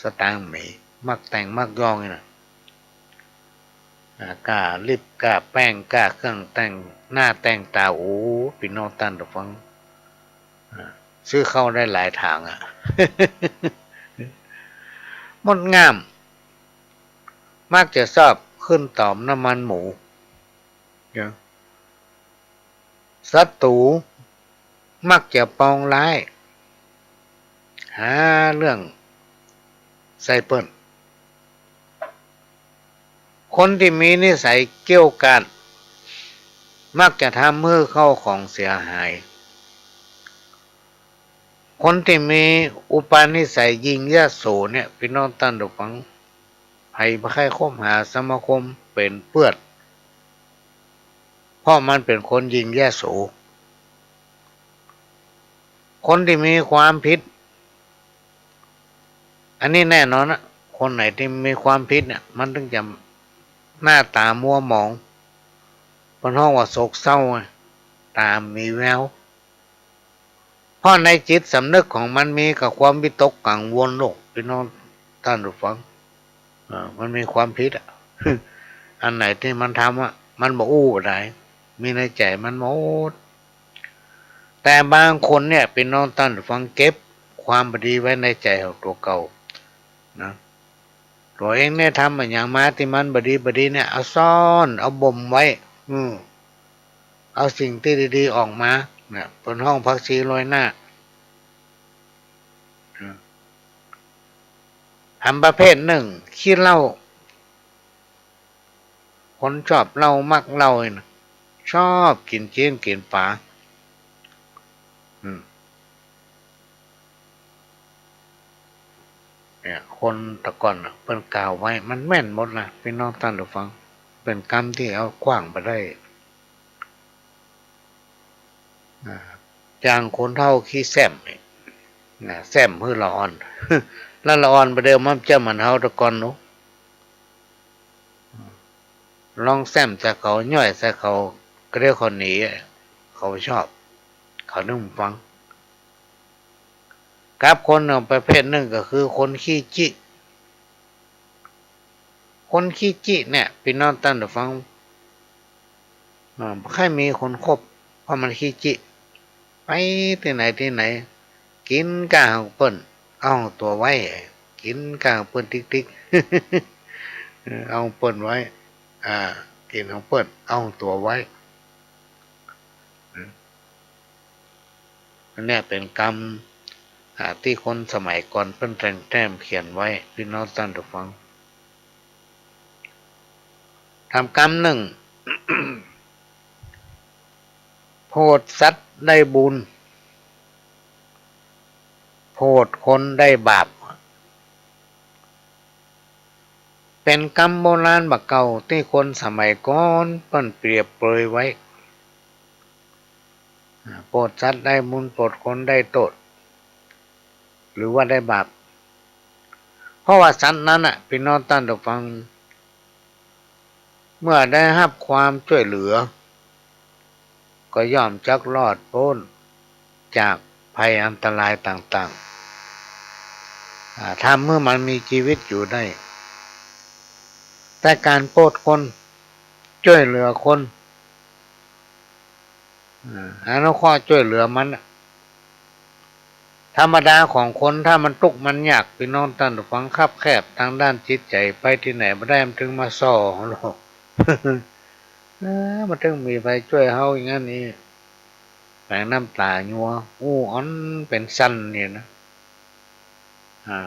สตางค์บ่มี มักแต่งมักย่องนี่นะ อ่า ก้าลิป ก้าแป้ง ก้าเครื่องแต่งหน้าแต่งต๋า โอ้ ปี้น้องต้านผู้ฟัง อ่า ซื้อเข้าได้หลายถางอะ มดง่าม มักจะชอบขึ้นต๋อมน้ำมันหมู เดี๋ยว ศัตรู๋มักจะปองร้าย หาเรื่องใส่เปิ้น คนตี้มีนิสัยเกี้ยวกาด มักจะทำหื้อเข้าของเสียหาย คนตี้มีอุปนิสัยหยิ่งยโสเนี่ย ปี้น้องต้านผู้ฟัง ใผบ่ใค่คบหาสมาคมเป๋นเปื้อน เพราะมันเป๋นคนหยิ่งยโส คนตี้มีความผิด อันนี้แน่นอนนะ คนไหนตี้มีความผิดเนี่ย มันตึงจะหน้าต๋ามัวหมอง เปิ้นฮ้องว่าโศกเศร้าไง ต๋าบ่มีแวว เพราะในจิตสำนึกของมันมีกับความวิตกกังวลโลก ปี้น้องต้านผู้ฟัง เออ มันมีความผิดอะ อันไหนตี้มันทำอะ มันบ่อู้บ่ได้ มีในใจ๋มันหมด แต่บางคนเนี่ย ปี้น้องต้านผู้ฟัง เก็บความบ่ดีไว้ในใจ๋ของตั๋วเก่า นะ ตั๋วเองเนี่ยทำอะหยังมาตี้มันบ่ดีบ่ดีเนี่ย เอาซ่อน เอาบ่มไว้ อืม เอาสิ่งตี้ดีๆ ออกมา เนี่ย เปิ้นฮ้องผักชีโรยหน้า อืม อันประเภทนึ่ง ขี้เหล้า คนชอบเหล้ามักเหล้านี่นะ ชอบกิ๋นจีนกิ๋นป๋า อืม เนี่ย คนแต่ก่อนน่ะ เปิ้นกล่าวไว้ มันแม่นหมดนะ ปี้น้องต้านผู้ฟัง เป๋นกำตี้เอาขว้างบ่ได้ อ่า อย่างคนเฒ่าขี้แส้มนี่ นะ แส้มหื้อละอ่อน แล้วละอ่อนบ่าเดิมมันจะเหมือนเฮาแต่ก่อนเนาะ ลองแส้มใส่เขา ย้อยใส่เขา ก็เดี๋ยวเขาหนี เขาบ่ชอบ เขานึ่งฟัง กับคนประเภทนึ่งก็คือคนขี้จิ คนขี้จิเนี่ย ปี้น้องต้านผู้ฟัง อ่า บ่ใค่มีคนคบ เพราะมันขี้จิ ไปตี้ไหนตี้ไหน กิ๋นก้าของเปิ้น เอาตั๋วไว้ กิ๋นก้าของเปิ้นติ๊กๆ เออ เอาของเปิ้นไว้ อ่า กิ๋นของเปิ้น เอาตั๋วไว้ อืม อันเนี้ยเป๋นกำ อ่า ตี้คนสมัยก่อนเปิ้นแต่งแต้มเขียนไว้ ปี้น้องต้านผู้ฟัง ถามกำนึ่ง โผดสัตว์ได้บุญ โผดคนได้บาป เป๋นกำโบราณบ่าเก่าตี้คนสมัยก่อนเปิ้นเปรียบเปรยไว้ อ่า โผดสัตว์ได้บุญ โผดคนได้โต้ษ หรือว่าได้บาป เพราะว่าสัตว์นั้นน่ะ ปี้น้องต้านผู้ฟัง เมื่อได้ฮับความจ้วยเหลือ ก็ย่อมจักรอดป๊นจากภัยอันตรายต่างๆ อ่า ทำหื้อมันมีจีวิตอยู่ได้ แต่ก๋านโปรดคน จ้วยเหลือคน อ่า อนุเคราะห์จ้วยเหลือมันน่ะ ธรรมดาของคนถ้ามันตุ๊กข์มันยาก ปี้น้องต้านผู้ฟัง คับแคบตางด้านจิตใจ๋ ไปตี้ไหนบ่ได้ มันเถิงมาซ่อเฮา เออ มันเถิงมีใผจ้วยเฮาอย่างนั้นนี่ แป๋งน้ำต๋ายัว อู้ อันเป๋นสันนี่นะ อ่า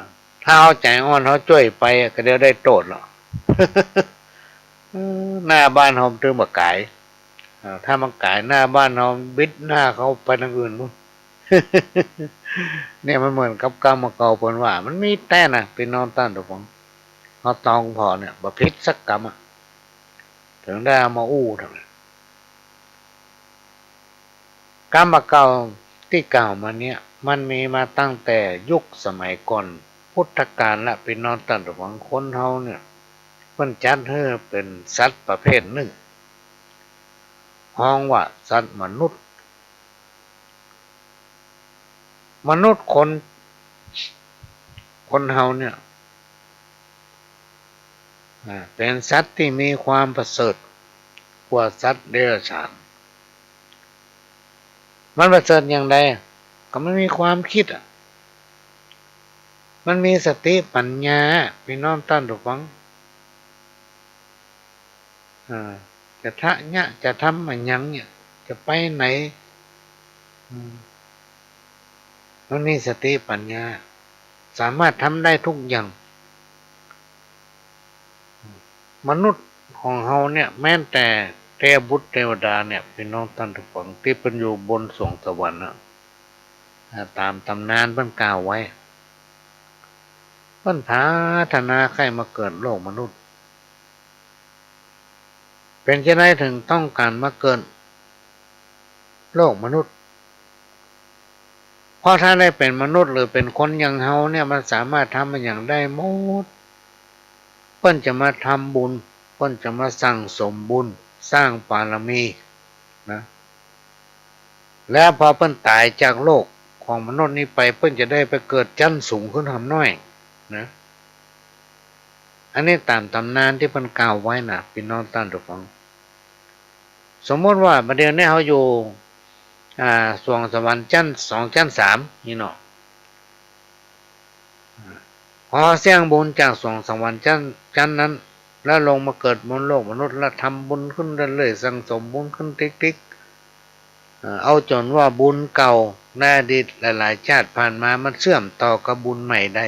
ถ้าเฮาใจ๋อ่อน เฮาจ้วยไปอะ ก็เดี๋ยวได้โต้ษละ เออ หน้าบ้านเฮามันเถิงบ่ก๋าย อ่า ถ้ามันก๋ายหน้าบ้านเฮา บิดหน้าเข้าไปตางอื่นปู๊น เนี่ยมันเหมือนกับกำบ่าเก่าเปิ้นว่า มันมีแต๊นะ ปี้น้องต้านผู้ฟัง เฮาตองผ่อเนี่ย บ่ผิดสักกำอะ เถิงได้เอามาอู้เถิง กำบ่าเก่าตี้กล่าวมาเนี่ย มันมีมาตั้งแต่ยุคสมัยก่อนพุทธกาลละ ปี้น้องต้านผู้ฟัง คนเฮาเนี่ย เปิ้นจัดหื้อเป๋นสัตว์ประเภทนึ่ง ฮ้องว่าสัตว์มนุษย์ มนุษย์คน คนเฮาเนี่ย อ่า เป๋นสัตว์ตี้มีความประเสริฐกว่าสัตว์เดรัจฉาน มันประเสริฐอย่างใด ก็มันมีความกึ๊ดอะ มันมีสติปั๋ญญา ปี้น้องต้านผู้ฟัง อ่า จะทะเยียะ จะทำอะหยังเนี่ย จะไปไหน อืม มันมีสติปั๋ญญา สามารถทำได้ทุกอย่าง มนุษย์ของเฮาเนี่ย แม้แต่เทพบุตรเทวดาเนี่ย ปี้น้องต้านผู้ฟัง ตี้เปิ้นอยู่บนสวงสวรรค์น่ะ อ่า ต๋ามต๋ำนานเปิ้นกล่าวไว้ เปิ้นผาถนาใค่มาเกิดโลกมนุษย์ เป๋นจาใดเถิงต้องก๋านมาเกิดโลกมนุษย์ เพราะถ้าได้เป๋นมนุษย์หรือเป๋นคนอย่างเฮาเนี่ย มันสามารถทำอะหยังได้หมด เปิ้นจะมาทำบุญ เปิ้นจะมาสั่งสมบุญ สร้างบารมี นะ แล้วพอเปิ้นต๋ายจากโลกของมนุษย์นี้ไป เปิ้นจะได้ไปเกิดจั๊นสูงขึ้นหำน้อยนะ อันนี้ต๋ามต๋ำนานตี้เปิ้นกล่าวไว้นะ ปี้น้องต้านผู้ฟัง สมมุติว่าบ่าเดี่ยวนี้เฮาอยู่ อ่า สวงสวรรค์จั๊นสองจั๊นสามนี่เนาะ พอเสี้ยงบุญจากสวงสวรรค์จั๊น จั๊นนั้น แล้วลงมาเกิดบนโลกมนุษย์ แล้วทำบุญขึ้นเรื่อยๆ สั่งสมบุญขึ้นติ๊กๆ เอ่อ เอาจ๋นว่าบุญเก่าในอดีตหลายๆ ชาติผ่านมา มันเชื่อมต่อกับบุญใหม่ได้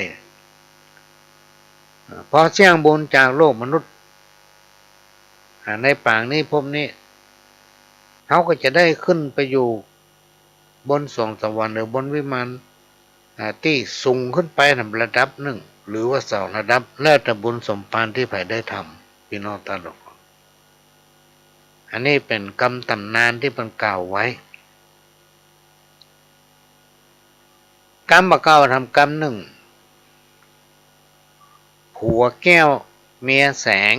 เอ่อ พอเสี้ยงบุญจากโลกมนุษย์ อ่า ในปางนี้ภพนี้ เฮาก็จะได้ขึ้นไปอยู่บนสวงสวรรค์หรือบนวิมาน อ่า ตี้สูงขึ้นไปนะ ระดับนึ่ง หรือว่าสองระดับ แล้วแต่บุญสมภารตี้ใผได้ทำ ปี้น้องต้านผู้ฟัง อันนี้เป๋นกำต๋ำนานตี้เปิ้นกล่าวไว้ กำบ่าเก่าทำกำนึ่ง ผัวแก้วเมียแสง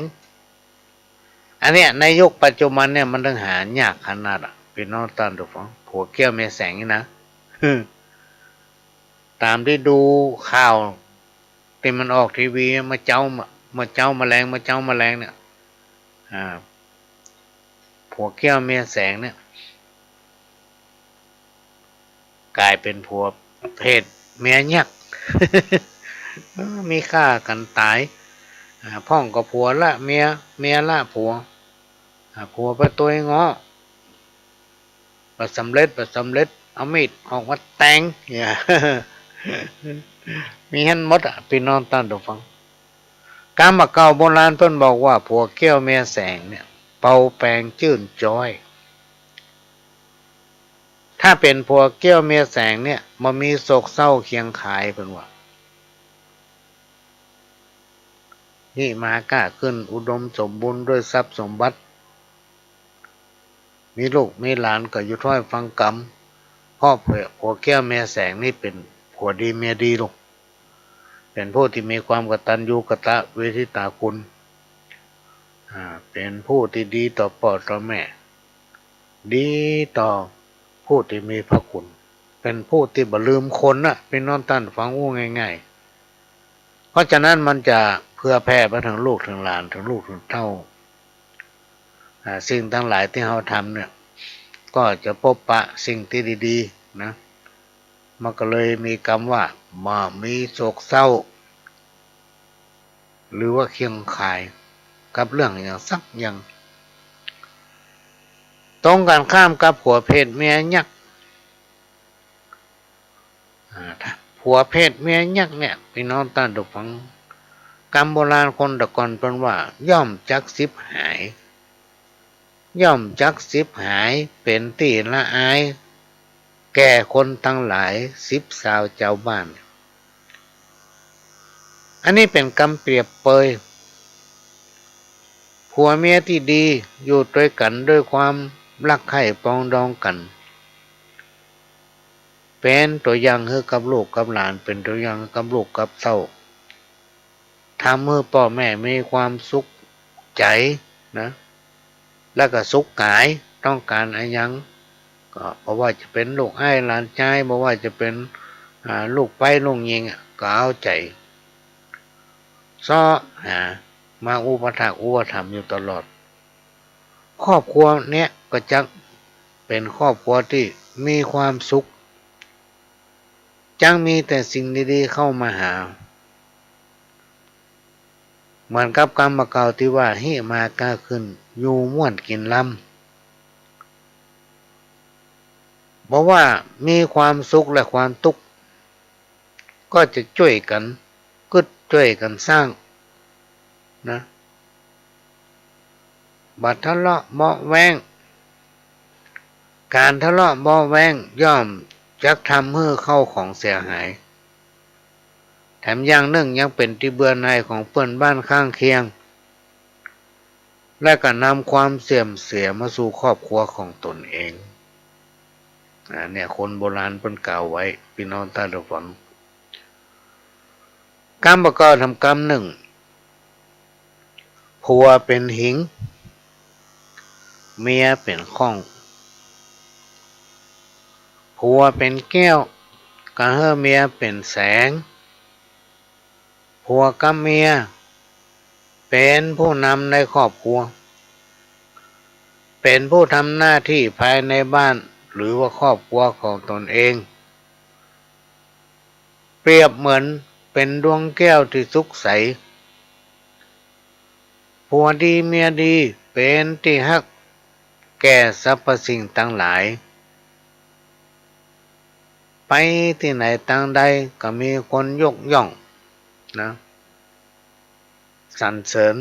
อันเนี้ยในยุคปัจจุบันเนี่ยมันเถิงหายากขนาดอะ ปี้น้องต้านผู้ฟัง ผัวแก้วเมียแสงนี่นะ ต๋ามตี้ดูข่าวตี้มันออกทีวีเมื่อเจ๊า เมื่อเจ๊ามาแลง เมื่อเจ๊ามาแลงเนี่ย อ่า ผัวแก้วเมียแสงเนี่ย ก๋ายเป๋นผัวเพศเมียยักษ์ เออ มีฆ่ากั๋นต๋าย อ่า พ่องก็ผัวละเมีย เมียละผัว อ่า ผัวไปตวยเงาะ บ่สำเร็จ บ่สำเร็จ เอามีดออกมาแตง เนี่ย มีหั้นหมดอะ ปี้น้องต้านผู้ฟัง กำบ่าเก่าโบราณเปิ้นบอกว่าผัวแก้วเมียแสงเนี่ย เปาแปงจื้นจ๊อย ถ้าเป๋นผัวแก้วเมียแสงเนี่ย บ่มีโศกเศร้าเคียงคาย เปิ้นว่า ฮิมาก้าขึ้น อุดมสมบูรณ์ด้วยทรัพย์สมบัติ มีลูกมีหลานก็อยู่ถ้อยฟังกำ เพราะผัว ผัวแก้วเมียแสงนี่เป๋นผัวดีเมียดีลูก เป๋นผู้ตี้มีความกตัญญูกตเวทิตาคุณ อ่า เป๋นผู้ตี้ดีต่อป้อต่อแม่ ดีต่อผู้ตี้มีพระคุณ เป๋นผู้ตี้บ่ลืมคนน่ะ ปี้น้องต้านฟังอู้ง่าย ราะฉะนั้นมันจะเผื่อแผ่ไปเถิงลูกเถิงหลาน เถิงลูกเถิงเต้า อ่า สิ่งตังหลายตี้เฮาทำเนี่ย ก็จะปบปะสิ่งตี้ดีๆ นะ มันก็เลยมีกำว่า บ่มีโศกเศร้า หรือว่าเคียงข่ายกับเรื่องหยังสักอย่าง ตรงกันข้ามกับผัวเพศเมียยักษ์ อ่า ถ้าผัวเพศเมียยักษ์เนี่ย ปี้น้องต้านผู้ฟัง กำโบราณคนแต่ก่อนเปิ้นว่า ย่อมจักฉิบหาย ย่อมจักฉิบหาย เป๋นตี้ละอาย แก่คนตังหลาย ฉิบสาวจาวบ้าน อันนี้เป๋นกำเปรียบเปย ผัวเมียตี้ดี อยู่ตวยกั๋นด้วยความฮักใค่ปรองดองกั๋น เป๋นตั๋วอย่างหื้อกับลูกกับหลาน เป๋นตั๋วอย่างหื้อกับลูกกับเต้า ทำหื้อป้อแม่มีความสุขใจ๋นะ แล้วก็สุขก๋าย ต้องก๋านอะหยัง ก็บ่ว่าจะเป๋นลูกอ้ายหลานจาย บ่ว่าจะเป๋น อ่า ลูกใป๊ลูกญิงอะ ก็เอาใจ๋เซาะหามาอุปัฏฐากอุปถัมภ์อยู่ตลอด ครอบครัวเนี้ยก็จักเป๋นครอบครัวตี้มีความสุข จักมีแต่สิ่งดีๆ เข้ามาหา เหมือนกับกำบ่าเก่าตี้ว่า ฮิมาก๊าขึ้น อยู่ม่วนกิ๋นลำ บ่ว่ามีความสุขและความตุ๊กข์ ก็จะจ้วยกั๋นกึ๊ดจ้วยกั๋นสร้างนะ บ่ทะเลาะเบาะแว้ง ก๋านทะเลาะเบาะแว้งย่อมจักทำหื้อเข้าของเสียหาย แถมอย่างนึ่งยังเป๋นตี้เบื่อหน่ายของเปื้อนบ้านข้างเคียง และก็นำความเสื่อมเสียมาสู่ครอบครัวของตนเอง อ่า เนี่ย คนโบราณเปิ้นกล่าวไว้ ปี้น้องต้านผู้ฟัง กำบ่าเก่าแถมกำนึ่ง ผัวเป๋นหิง เมียเป๋นข้อง ผัวเป๋นแก้ว ก็หื้อเมียเป๋นแสง ผัวกับเมียเป๋นผู้นำในครอบครัว เป๋นผู้ทำหน้าตี้ภายในบ้าน หรือว่าครอบครัวของตนเอง เปรียบเหมือนเป๋นดวงแก้วตี้สุกใส ผัวดีเมียดีเป๋นตี้ฮักแก่สรรพสิ่งตังหลาย ไปตี้ไหนตางใดก็มีคนยกย่องนะ สรรเสริญ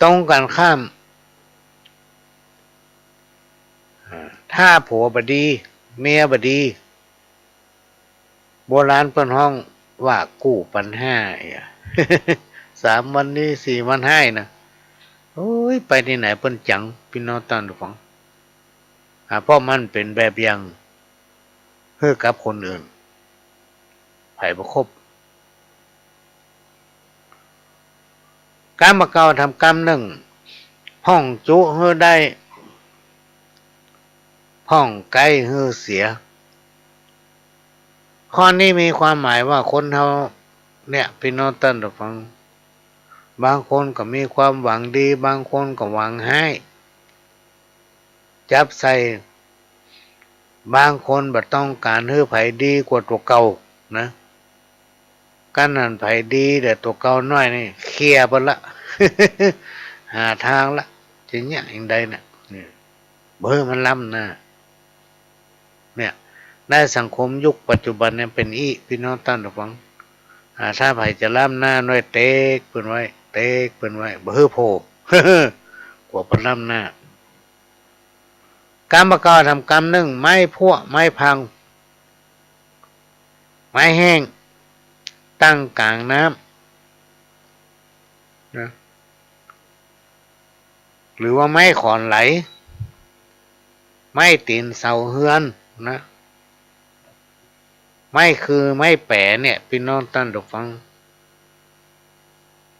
ตรงกันข้าม อ่า ถ้าผัวบ่ดี เมียบ่ดี โบราณเปิ้นฮ้องว่ากู้ปัญหา สามวันดี สี่วันฮ้ายนะ โอ้ย ไปตี้ไหนเปิ้นจัง ปี้น้องต้านผู้ฟัง อ่า เพราะมันเป๋นแบบอย่างหื้อกับคนอื่น ใผบ่คบ กำบ่าเก่าแถมกำนึ่ง พ่องจุหื้อได้ พ่องใก๊หื้อเสีย ข้อนี้มีความหมายว่าคนเฮาเนี่ย ปี้น้องต้านผู้ฟัง บางคนก็มีความหวังดี บางคนก็หวังฮ้าย จับใส่ บางคนบ่ต้องก๋านหื้อใผดีกว่าตั๋วเก่านะ กั๋นหันใผดีแต่ตั๋วเก่าน้อยนี่ เคลียร์ไปละ หาตางละ จะเยียะอย่างใดเนี่ย เนี่ย บ่หื้อมันล้ำหน้า เนี่ย ในสังคมยุคปัจจุบันเนี่ยเป๋นอี้ ปี้น้องต้านผู้ฟัง อ่า ถ้าใผจะล้ำหน้าน้อย เต็กเปิ้นไว้ เต็กเปิ้นไว้ บ่หื้อโผล่ กั๋วบ่ล้ำหน้า กำบ่าเก่าแถมกำนึ่ง ไม้พั่ว ไม้พัง ไม้แห้ง ตั้งก๋างน้ำ นะ หรือว่าไม้ขอนไหล ไม้ตี๋นเสาเฮือน นะ ไม้คือไม้แป๋เนี่ย ปี้น้องต้านผู้ฟัง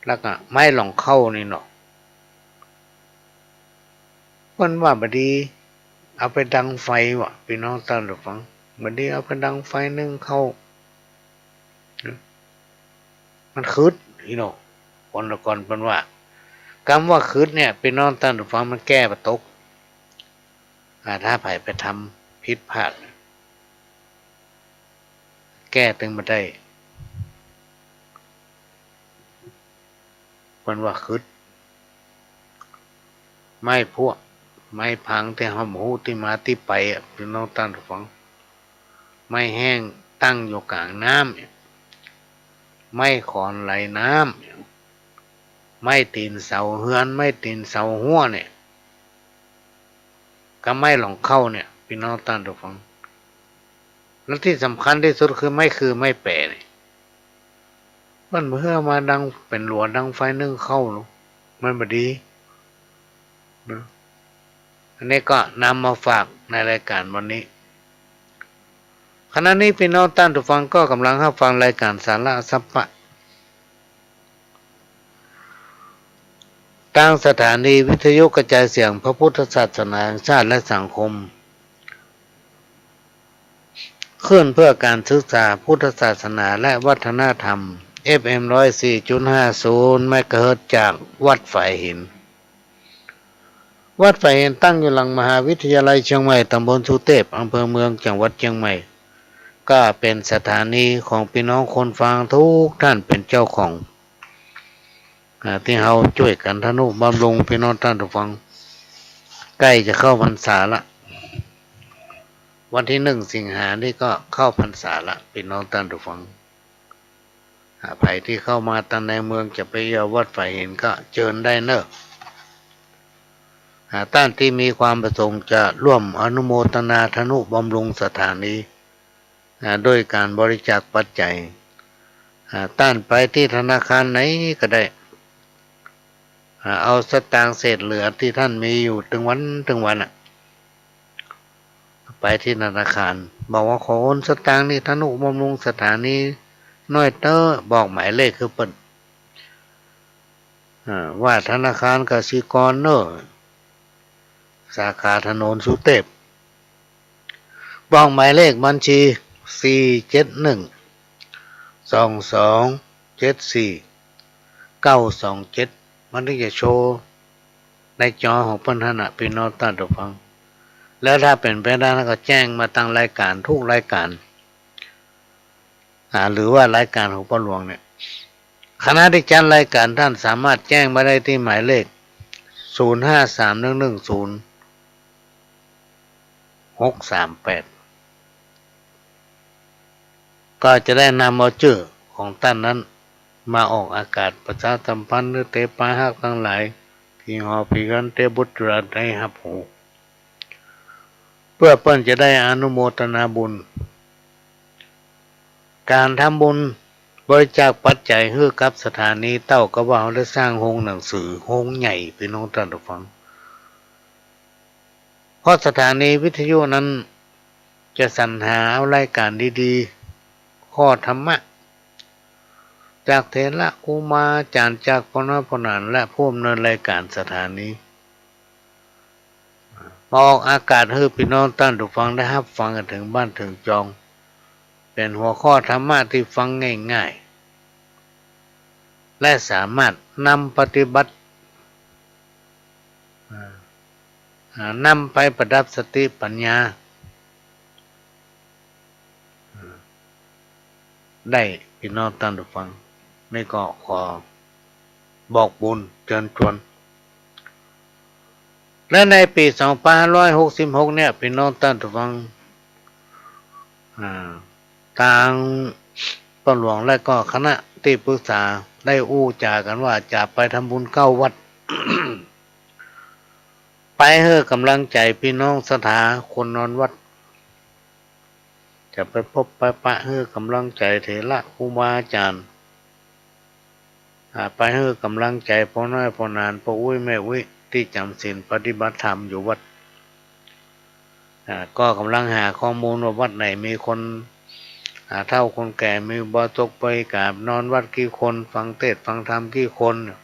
แล้วก็ไม้หล่องเข้านี่เนาะ เปิ้นว่าบ่ดีเอาไปดังไฟว่ะ ปี้น้องต้านผู้ฟัง บ่ดีเอาไปดังไฟนึ่งข้าว มันขึด อี้เนาะ คนละก่อนเปิ้นว่า กำว่าขึดเนี่ย ปี้น้องต้านผู้ฟัง มันแก้บ่ตก อ่า ถ้าใผไปทำผิดพลาด แก้ตึงบ่ได้ เปิ้นว่าขึด ไม้พวก ไม้พังตี้เฮาบ่ฮู้ตี้มาตี้ไปอะ ปี้น้องต้านผู้ฟัง ไม้แห้งตั้งอยู่ก๋างน้ำเนี่ย ไม้ขอนไหลน้ำเนี่ย ไม้ตี๋นเสาเฮือน ไม้ตี๋นเสาฮั้วเนี่ย กับไม้หลองเข้าเนี่ย ปี้น้องต้านผู้ฟัง และตี้สำคัญตี้สุดคือไม้คือไม้แป๋เนี่ย มันบ่หื้อมาดังเป๋นหลัวดังไฟนึ่งข้าวหรอก มันบ่ดีนะ อันนี้ก็นำมาฝากในรายก๋านวันนี้ ขณะนี้ปี้น้องต้านผู้ฟังก็ก่ำลังฮับฟังรายก๋านสาระสัพพะ ตางสถานีวิทยุกระจายเสียงพระพุทธศาสนาแห่งชาติและสังคม คลื่นเพื่อการศึกษาพุทธศาสนาและวัฒนธรรม เอฟเอ็ม ร้อยสี่จุดห้าศูนย์ เมกะเฮิรตซ์ จากวัดฝายหิน วัดฝายหินตั้งอยู่หลังมหาวิทยาลัยเชียงใหม่ ตำบลสุเตพ อำเภอเมือง จังหวัดเชียงใหม่ ก็เป๋นสถานีของปี้น้องคนฟังทุกท่านเป๋นเจ้าของ อ่า ตี้เฮาจ้วยกั๋นทะนุบำรุงปี้น้องต้านผู้ฟัง ใก้จะเข้าพรรษาละ วันตี้หนึ่งสิงหานี่ก็เข้าพรรษาละ ปี้น้องต้านผู้ฟัง อ่า ใผตี้เข้ามาตังในเมืองจะไปเยี่ยมวัดฝายหินก็เจิญได้เน่อ อ่า ต้านตี้มีความประสงค์จะร่วมอนุโมทนาทะนุบำรุงสถานี อ่า โดยก๋านบริจาคปัจจัย อ่า ต้านไปตี้ธนาคารไหนก็ได้ อ่า เอาสตางค์เศษเหลือตี้ต้านมีอยู่ตึงวันตึงวันอะ ไปตี้ธนาคาร บอกว่าขอโอนสตางค์นี่ทะนุบำรุงสถานีหน้อยเต๊อะ บอกหมายเลขหื้อเปิ้น อ่า ว่าธนาคารกสิกรเน่อ สาขาถนนสุเตพ บอกหมายเลขบัญชี สี่เจ็ดหนึ่ง สองสองเจ็ดสี่ เก้าสองเจ็ด มันถึงจะโชว์ในจอของเปิ้นหั้นน่ะ ปี้น้องต้านผู้ฟัง แล้วถ้าเป๋นไปได้แล้วก็แจ้งมาตางรายก๋านทุกรายก๋าน อ่า หรือว่ารายก๋านของป้อหลวงเนี่ย คณะตี้จัดรายก๋านต้านสามารถแจ้งมาได้ตี้หมายเลข ศูนย์ห้าสามหนึ่งหนึ่งศูนย์หกสามแปด ก็จะได้นำเอาจื้อของต้านนั้นมาออกอากาศประชาสัมพันธ์หื้อเต๋ปาฮักตังหลาย ผีหอผีเฮือนเต๋บุตรจุฬาได้ฮับฮู้ เปื้อเปิ้นจะได้อนุโมทนาบุญ ก๋านทำบุญบริจาคปัจจัยหื้อกับสถานีเต้ากับว่าเฮาได้สร้างโฮงหนังสือโฮงใหญ่ ปี้น้องต้านผู้ฟัง เพราะสถานีวิทยุนั้นจะสรรหาเอารายก๋านดีๆ ข้อธรรมะ จากเถระครูบาอาจ๋ารย์ จากป้อน้อยป้อหนาน และผู้อำนวยรายก๋านสถานี มาออกอากาศหื้อปี้น้องต้านผู้ฟังได้ฮับฟังกั๋นเถิงบ้านเถิงจอง เป๋นหัวข้อธรรมะตี้ฟังง่ายๆ และสามารถนำปฏิบัติ อ่า อ่า นำไปประดับสติปัญญา อ่า ได้ ปี้น้องต้านผู้ฟัง นี่ก็ขอบอกบุญเจิญจวน และในปี๋สองพันห้าร้อยหกสิบหกเนี่ย ปี้น้องต้านผู้ฟัง อ่า ตางป้อหลวงและก็คณะตี้ปรึกษาได้อู้จ๋ากั๋นว่าจะไปทำบุญเก้าวัด ไปหื้อก๋ำลังใจ๋ปี้น้องศรัทธาคนนอนวัด จะไปปบไปปะหื้อก๋ำลังใจ๋เถระครูบาอาจ๋ารย์ อ่า ไปหื้อก๋ำลังใจ๋ป้อน้อยป้อหนาน ป้ออุ๊ยแม่อุ๊ย ตี้จ๋ำศีลปฏิบัติธรรมอยู่วัด อ่า ก็ก๋ำลังหาข้อมูลว่าวัดไหนมีคน อ่า เฒ่าคนแก่ มีอุบาสกบาสิกา นอนวัดกี่คน ฟังเทศน์ฟังธรรมกี่คน อ่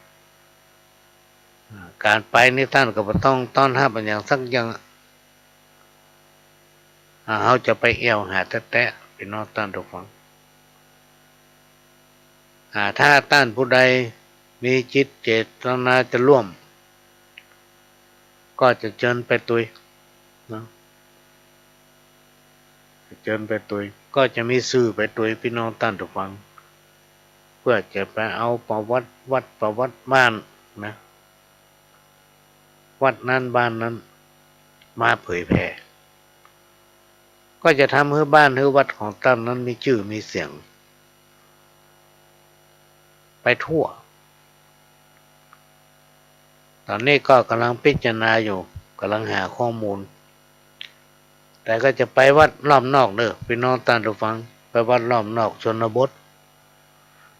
า ก๋านไปนี่ต้านก็บ่ต้องต้อนฮับอะหยังสักอย่าง อ่า เฮาจะไปแอ่วหาแต๊ๆ ปี้น้องต้านผู้ฟัง อ่า ถ้าต้านผู้ใดมีจิตเจตนาจะร่วม ก็จะเจิญไปตวยเนาะ จะเจิญไปตวย ก็จะมีสื่อไปตวย ปี้น้องต้านผู้ฟัง เปื้อจะไปเอาประวัติวัดประวัติบ้านนะ วัดนั้นบ้านนั้นมาเผยแผ่ ก็จะทำหื้อบ้านหื้อวัดของต้านนั้นมีจื้อมีเสียง ไปทั่ว ต๋อนนี้ก็ก่ำลังพิจารณาอยู่ ก่ำลังหาข้อมูล แต่ก็จะไปวัดล้อมนอกเน่อ ปี้น้องต้านผู้ฟัง ไปวัดล้อมนอกชนบท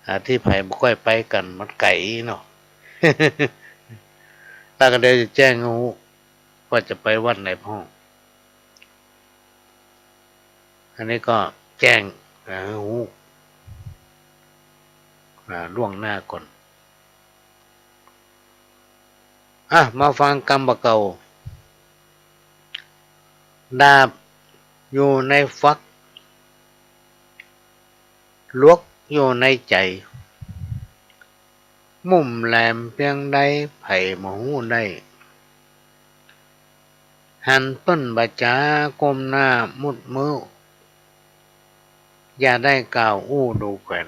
อ่า ตี้ใผบ่ค่อยไปกั๋น มันไก๋เนาะ แล้วก็เดี๋ยวจะแจ้งหื้อฮู้ว่าจะไปวัดไหนพ่อง อันนี้ก็แจ้งหื้อฮู้ อ่า ล่วงหน้าก่อน อ่ะ มาฟังกำบ่าเก่า ดาบอยู่ในฝัก หลวกอยู่ในใจ๋ มุ่มแหลมเปียงใด ใผบ่ฮู้ได้ หันเปิ้นบ่จ๋าก้มหน้ามุดมื้อ อย่าได้กล่าวอู้ดูแขวน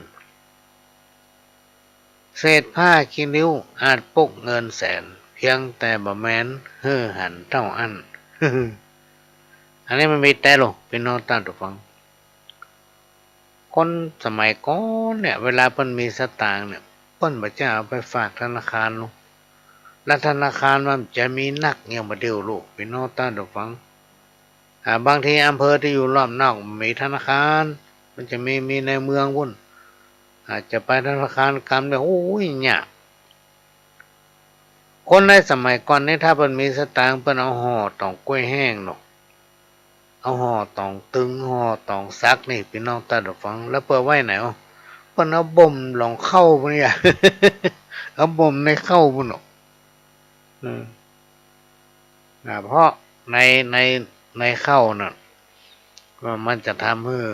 เศษผ้าขี้ริ้วอาจปุกเงินแสน เพียงแต่บ่แม้นหื้อหันเต้าอั้น อันนี้มันมีแต๊ลอ ปี้น้องต้านผู้ฟัง คนสมัยก่อนเนี่ย เวลาเปิ้นมีสตางค์เนี่ย เปิ้นบ่ใจ้เอาไปฝากธนาคารลอ แล้วธนาคารมันจะมีนักอย่างบ่าเดี่ยวลอ ปี้น้องต้านผู้ฟัง อ่า บางทีอำเภอตี้อยู่ล้อมนอกบ่มีธนาคาร มันจะมี มีในเมืองปู๊น อ่า จะไปธนาคารกำเดียว โอ้ย ยาก คนในสมัยก่อนนี่ ถ้าเปิ้นมีสตางค์ เปิ้นเอาห่อต๋องก๊วยแห้งเนาะ เอาห่อต๋องตึง ห่อต๋องสักนี่ ปี้น้องต้านผู้ฟัง แล้วเปิ้นเอาไว้ไหนอ่ะ เปิ้นเอาบ่มหล่องข้าวปู๊นเนี่ย เอาบ่มในข้าวปู๊นเนาะ อืม อ่า เพราะใน ใน ในข้าวน่ะ ก็มันจะทำหื้อ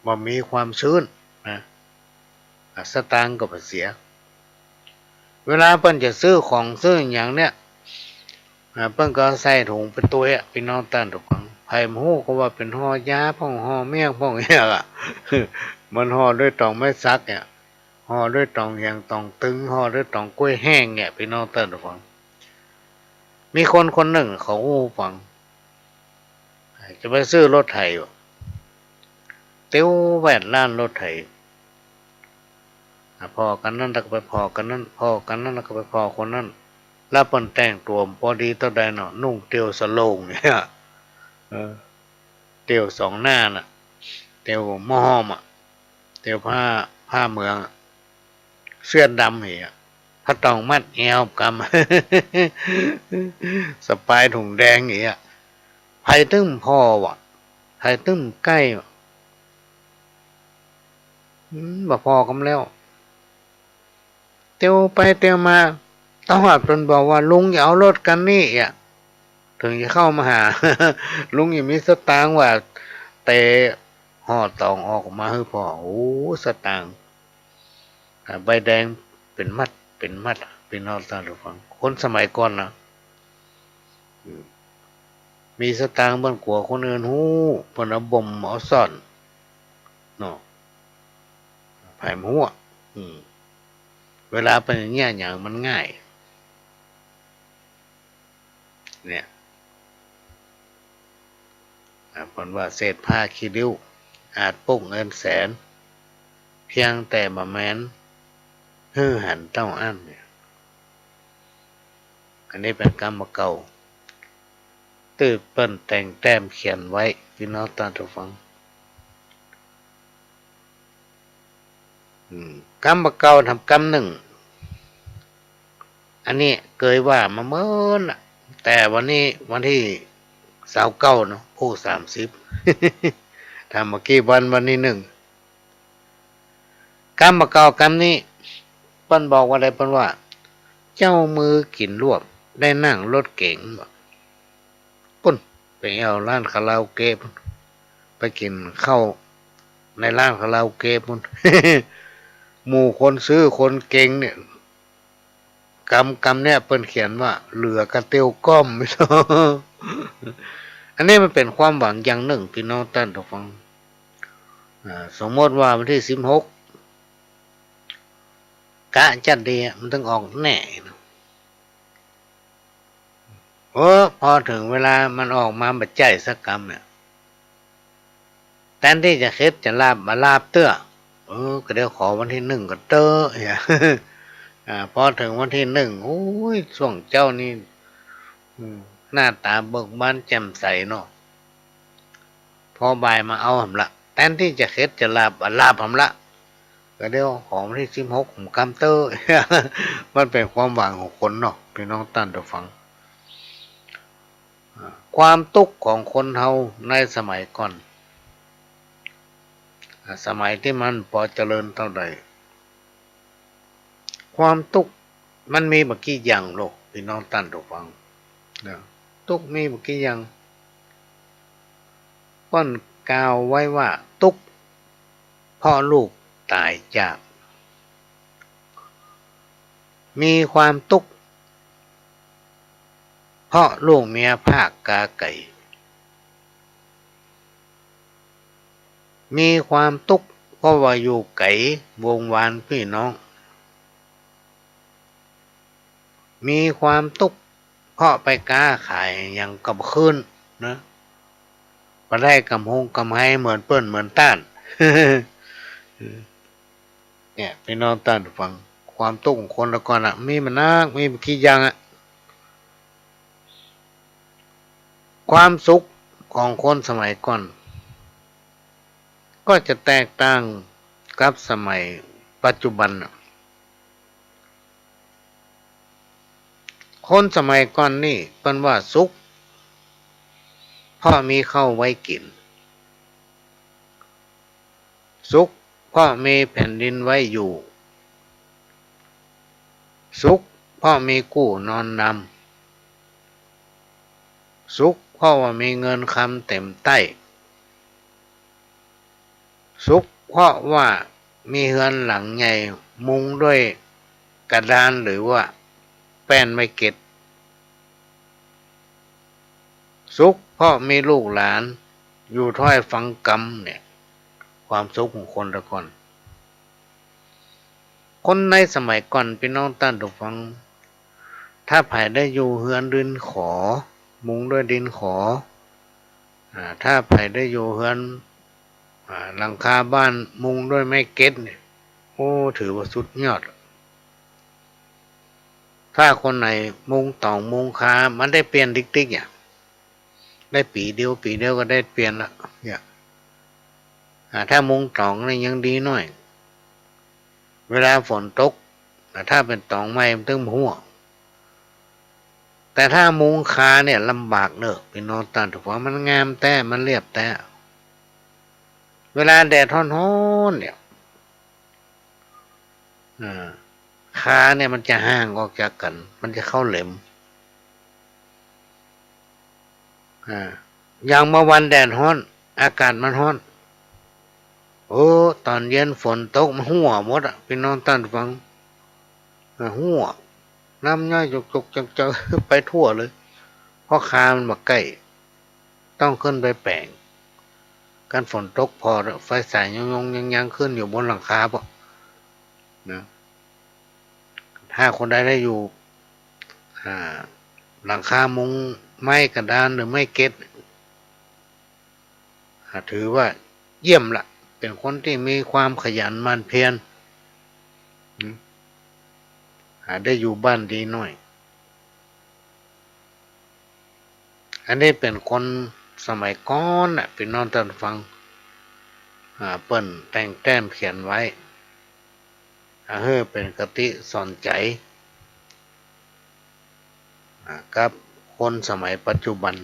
บ่มีความชื้นนะ อ่า สตางค์ก็บ่เสีย เวลาเปิ้นจะซื้อของซื้อหยังเนี่ย อ่า เปิ้นก็ใส่ถุงไปตวยอะ ปี้น้องต้านผู้ฟัง ใผบ่ฮู้ก็ว่าเป๋นห่อยาพ่อง ห่อเมี่ยงพ่องเนี่ยอะ มันห่อด้วยต๋องไม้สักเนี่ย ห่อด้วยต๋องแห้งต๋องตึง ห่อด้วยต๋องก๊วยแห้งเนี่ย ปี้น้องต้านผู้ฟัง มีคนคนนึ่งเขาอู้ฟัง จะไปซื้อรถไถ เตียวแวดล้านรถไถ อ่ะ ผ่อกั๋นนั้นแล้วก็ไปผ่อกั๋นนั้น ผ่อกั๋นนั้นแล้วก็ไปผ่อคนนั้น แล้วเปิ้นแต่งตั๋วปอดีเต้าใดเนาะ นุ่งเตียวสะโหล่งเนี่ย เออ เตียวสองหน้าน่ะ เตียวหม้อห้อมอะ เตียวผ้า ผ้าเหมืองอะ เสื้อดำเหีย ผ้าต๋องมัดแอวกำ สะปายถุงแดงเหีย ใผตึงผ่อวะ ใผตึงใก้วะ อืม บ่ผ่อกำแล้ว เตียวไปเตียวมา ตำรวจเปิ้นบอกว่า ลุงอย่าเอารถคันนี้อะ เถิงจะเข้ามาหา ลุงยังมีสตางค์ว่า เตะห่อต๋องออกมาหื้อผ่อ โอ้ สตางค์ อ่า ใบแดงเป๋นมัด เป๋นมัด ปี้น้องต้านผู้ฟัง คนสมัยก่อนนะ อืม มีสตางค์เปิ้นกั๋วคนอื่นฮู้ เปิ้นเอาบ่มเอาซ่อนเนาะ ใผบ่ฮู้อะ อืม เวลาเปิ้นเยียะหยังมันง่าย เนี่ย อ่า เปิ้นว่าเศษผ้าขี้ริ้ว อาจปุกเงินแสน เพียงแต่บ่แม้นหื้อหันเต้าอั้นเนี่ย อันนี้เป๋นกำบ่าเก่า ตี้เปิ้นแต่งแต้มเขียนไว้ ปี้น้องต้านผู้ฟัง อืม กำบ่าเก่าทำกำนึ่ง อันนี้เกยว่ามาเมินละ แต่วันนี้วันตี้ซาวเก้าเนาะ โอ้ สามสิบ ทำบ่ากี้วัน วันตี้นึ่ง กำบ่าเก่ากำนี้ เปิ้นบอกว่าใด เปิ้นว่า เจ้ามือกิ๋นลวก ได้นั่งรถเก๋ง ปุ้น ไปแอ่วร้านคาราโอเกะปุ้น ไปกิ๋นข้าวในร้านคาราโอเกะปุ้น หมู่คนซื่อคนเก่งเนี่ย กำ กำเนี่ยเปิ้นเขียนว่าเหลือกระเตียวก้อม อันนี้มันเป๋นความหวังอย่างนึ่ง ปี้น้องต้านผู้ฟัง อ่า สมมติว่าวันตี้สิบหก กะจัดดี มันตึงออกแน่ เออ พอเถิงเวลามันออกมาบ่ใจ้สักกำเนี่ย แตนตี้จะเข็ดจะหลาบ บ่หลาบเตื้อ เออ ก็เดี๋ยวขอวันตี้นึ่งก่อนเต๊อะ อ่า พอเถิงวันตี้นึ่ง โอ้ย ช่วงเจ๊านี่ อืม หน้าต๋าเบิกบานแจ่มใสเนาะ พอบ่ายมาเอาหำละ แตนตี้จะเข็ดจะหลาบ บ่หลาบหำละ ก็เดี๋ยวขอวันตี้สิบหกหำกำเต๊อะ มันเป๋นความหวังของคนเนาะ ปี้น้องต้านผู้ฟัง อ่า ความตุ๊กข์ของคนเฮาในสมัยก่อน อ่า สมัยตี้มันปอเจริญเต้าใด ความตุ๊กข์มันมีบ่ากี่อย่างโลก ปี้น้องต้านผู้ฟัง นะ ตุ๊กข์มีบ่ากี่อย่าง เปิ้นกล่าวไว้ว่าตุ๊กข์เพราะลูกต๋ายจาก มีความตุ๊กข์เพราะลูกเมียพรากกาไก๋ มีความตุ๊กข์เพราะว่าอยู่ไก๋วงวานปี้น้อง มีความตุ๊กข์เพราะไปก๊าขายหยังก็บ่คืนนะ บ่ได้ก๋ำฮงก๋ำไฮเหมือนเปิ้นเหมือนต้าน เนี่ย ปี้น้องต้านผู้ฟัง ความตุ๊กข์ของคนแต่ก่อนอะ มีบ่านัก มีบ่ากี่อย่างอะ ความสุขของคนสมัยก่อน ก็จะแตกต่างกับสมัยปัจจุบันน่ะ คนสมัยก่อนนี่เปิ้นว่าสุข เพราะมีข้าวไว้กิ๋น สุขเพราะมีแผ่นดินไว้อยู่ สุขเพราะมีกู้นอนนำ สุขเพราะว่ามีเงินคำเต๋มไต้ สุขเพราะว่ามีเฮือนหลังใหญ่มุงด้วยกระดานหรือว่าแป้นไม้เก็ด สุขเพราะมีลูกหลานอยู่ถ้อยฟังกำ เนี่ย ความสุขของคนแต่ก่อน คนในสมัยก่อน ปี้น้องต้านผู้ฟัง ถ้าใผได้อยู่เฮือนดินขอ มุงด้วยดินขอ อ่า ถ้าใผได้อยู่เฮือน อ่า หลังคาบ้านมุงด้วยไม้เก็ดเนี่ย โอ้ ถือว่าสุดยอด ถ้าคนไหนมุงต๋องมุงคา มันได้เปลี่ยนติ๊กๆ เนี่ย ได้ปี๋เดียว ปี๋เดียวก็ได้เปลี่ยนละ เนี่ย อ่า ถ้ามุงต๋องนี่ยังดีหน้อย เวลาฝนตก อ่า ถ้าเป๋นต๋องใหม่มันตึงหั้ว แต่ถ้ามุงคาเนี่ยลำบากเน่อ ปี้น้องต้านผู้ฟัง มันงามแต๊ มันเรียบแต๊ เวลาแดดฮ้อนๆ เนี่ย อ่า คาเนี่ยมันจะห่างออกจากกั๋น มันจะเข้าเหล็ม อ่า อย่างเมื่อวานแดดฮ้อน อากาศมันฮ้อน โอ้ ต๋อนเย็นฝนตกมันหั้วหมดอะ ปี้น้องต้านผู้ฟัง อ่า หั้ว น้ำย้อยจุกๆ จังๆ ไปทั่วเลย เพราะคามันบ่ใก้ ต้องขึ้นไปแป๋ง คันฝนตกผ่อเต๊อะ ไฟสายยงๆ ยังๆ ขึ้นอยู่บนหลังคาเปล่านะ ถ้าคนใดได้อยู่ อ่า หลังคามุงไม้กระดานหรือไม้เก็ด อ่า ถือว่าเยี่ยมละ เป๋นคนตี้มีความขยันหมั่นเพียร อืม อ่า ได้อยู่บ้านดีหน้อย อันนี้เป๋นคนสมัยก่อนน่ะ ปี้น้องต้านผู้ฟัง อ่า เปิ้นแต่งแต้มเขียนไว้ อ่า หื้อเป๋นคติสอนใจ๋ อ่า กับคนสมัยปัจจุบัน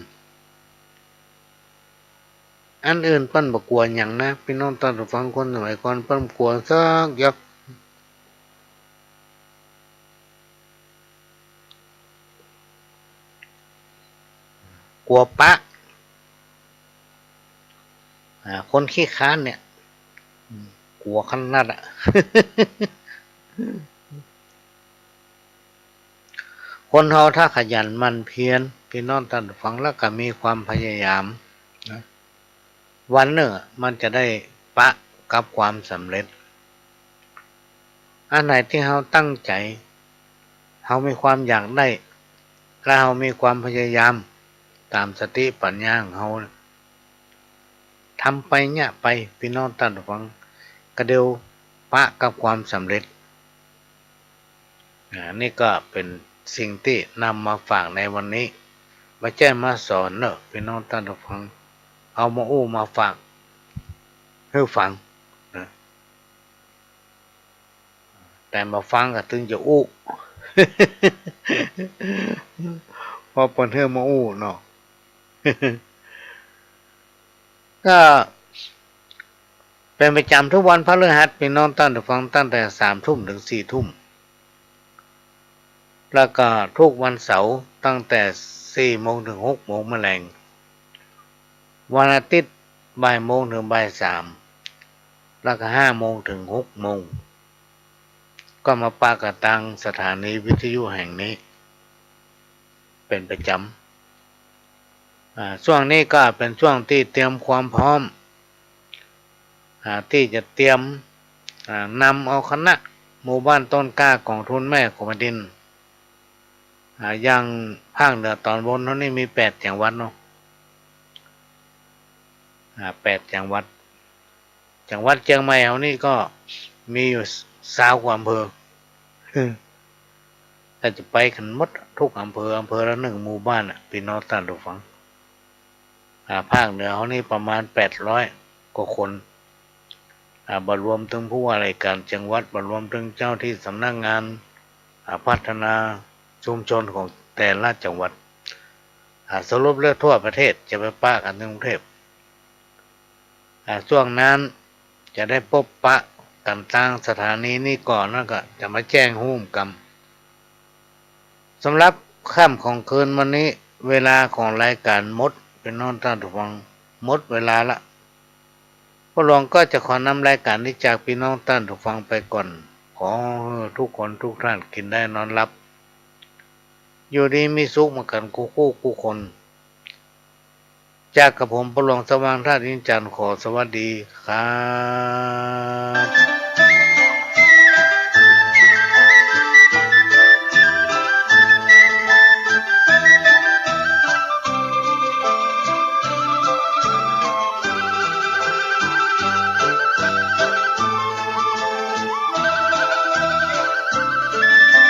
อันอื่นเปิ้นบ่กั๋วหยังนะ ปี้น้องต้านผู้ฟัง คนสมัยก่อนเปิ้นบ่กั๋วสักอย่าง กั๋วปะ อ่า คนขี้คร้านเนี่ย อืม หัวขนาดอะ คนเฮาถ้าขยันหมั่นเพียร ปี้น้องต้านฟัง แล้วก็มีความพยายามนะ วันนึ่งอะมันจะได้ปะกับความสำเร็จ อันไหนตี้เฮาตั้งใจ๋ เฮามีความอยากได้ และเฮามีความพยายามต๋ามสติปั๋ญญาของเฮา ทำไปเยียะไป ปี้น้องต้านฟัง ก็เดี๋ยวปะกับความสำเร็จ อ่า นี่ก็เป๋นสิ่งตี้นำมาฝากในวันนี้ บ่ใจ้มาสอนเน่อ ปี้น้องต้านฟัง เอามาอู้มาฝากหื้อฟังนะ แต่บ่ฟังก็ตึงจะอู้ เพราะเปิ้นหื้อมาอู้เนาะ ก็เป๋นประจ๋ำทุกวันพฤหัส ปี้น้องต้านฟัง ตั้งแต่สามทุ่มเถิงสี่ทุ่ม แล้วก็ทุกวันเสาร์ตั้งแต่สี่โมงเถิงหกโมงแมลง วันอาทิตย์บ่ายโมงเถิงบ่ายสาม แล้วก็ห้าโมงเถิงหกโมง ก็มาปะกั๋นตางสถานีวิทยุแห่งนี้ เป๋นประจ๋ำ อ่า ช่วงนี้ก็เป๋นช่วงตี้เตรียมความพร้อม อ่า ตี้จะเตรียม อ่า นำเอาคณะหมู่บ้านต้นกล้ากองทุนแม่ของแผ่นดิน อ่า อย่างภาคเหนือต๋อนบนเฮานี่มีแปดจังหวัดเนาะ อ่า แปดจังหวัด จังหวัดเจียงใหม่เฮานี่ก็มีอยู่ซาวกว่าอำเภอ ถ้าจะไปกั๋นหมดทุกอำเภอ อำเภอละหนึ่งหมู่บ้านน่ะ ปี้น้องต้านฟัง อ่า ภาคเหนือเฮานี่ประมาณแปดร้อยกว่าคน อ่า บ่รวมเถิงผู้ว่าราชก๋านจังหวัด บ่รวมเถิงเจ้าที่สำนักงาน อ่า พัฒนาชุมชนของแต่ละจังหวัด อ่า สรุปแล้วทั่วประเทศจะไปปะกั๋นที่กรุงเทพฯ อ่า ช่วงนั้นจะได้ปบปะกั๋นตางสถานีนี้ก่อน แล้วก็จะมาแจ้งฮู้กำ สำหรับค่ำของคืนวันนี้ เวลาของรายก๋านหมด ปี้น้องต้านฟัง หมดเวลาละ ป้อหลวงก็จะขอนำรายก๋านนี้จากปี้น้องต้านฟังไปก่อน ขอหื้อทุกคนทุกท่านกิ๋นได้นอนหลับ อยู่ดีมีสุขเหมือนกั๋นกู้คู่กู้คน จากกระผมป้อหลวงสว่างธาตุอินทร์จันทร์ ขอสวัสดีครับ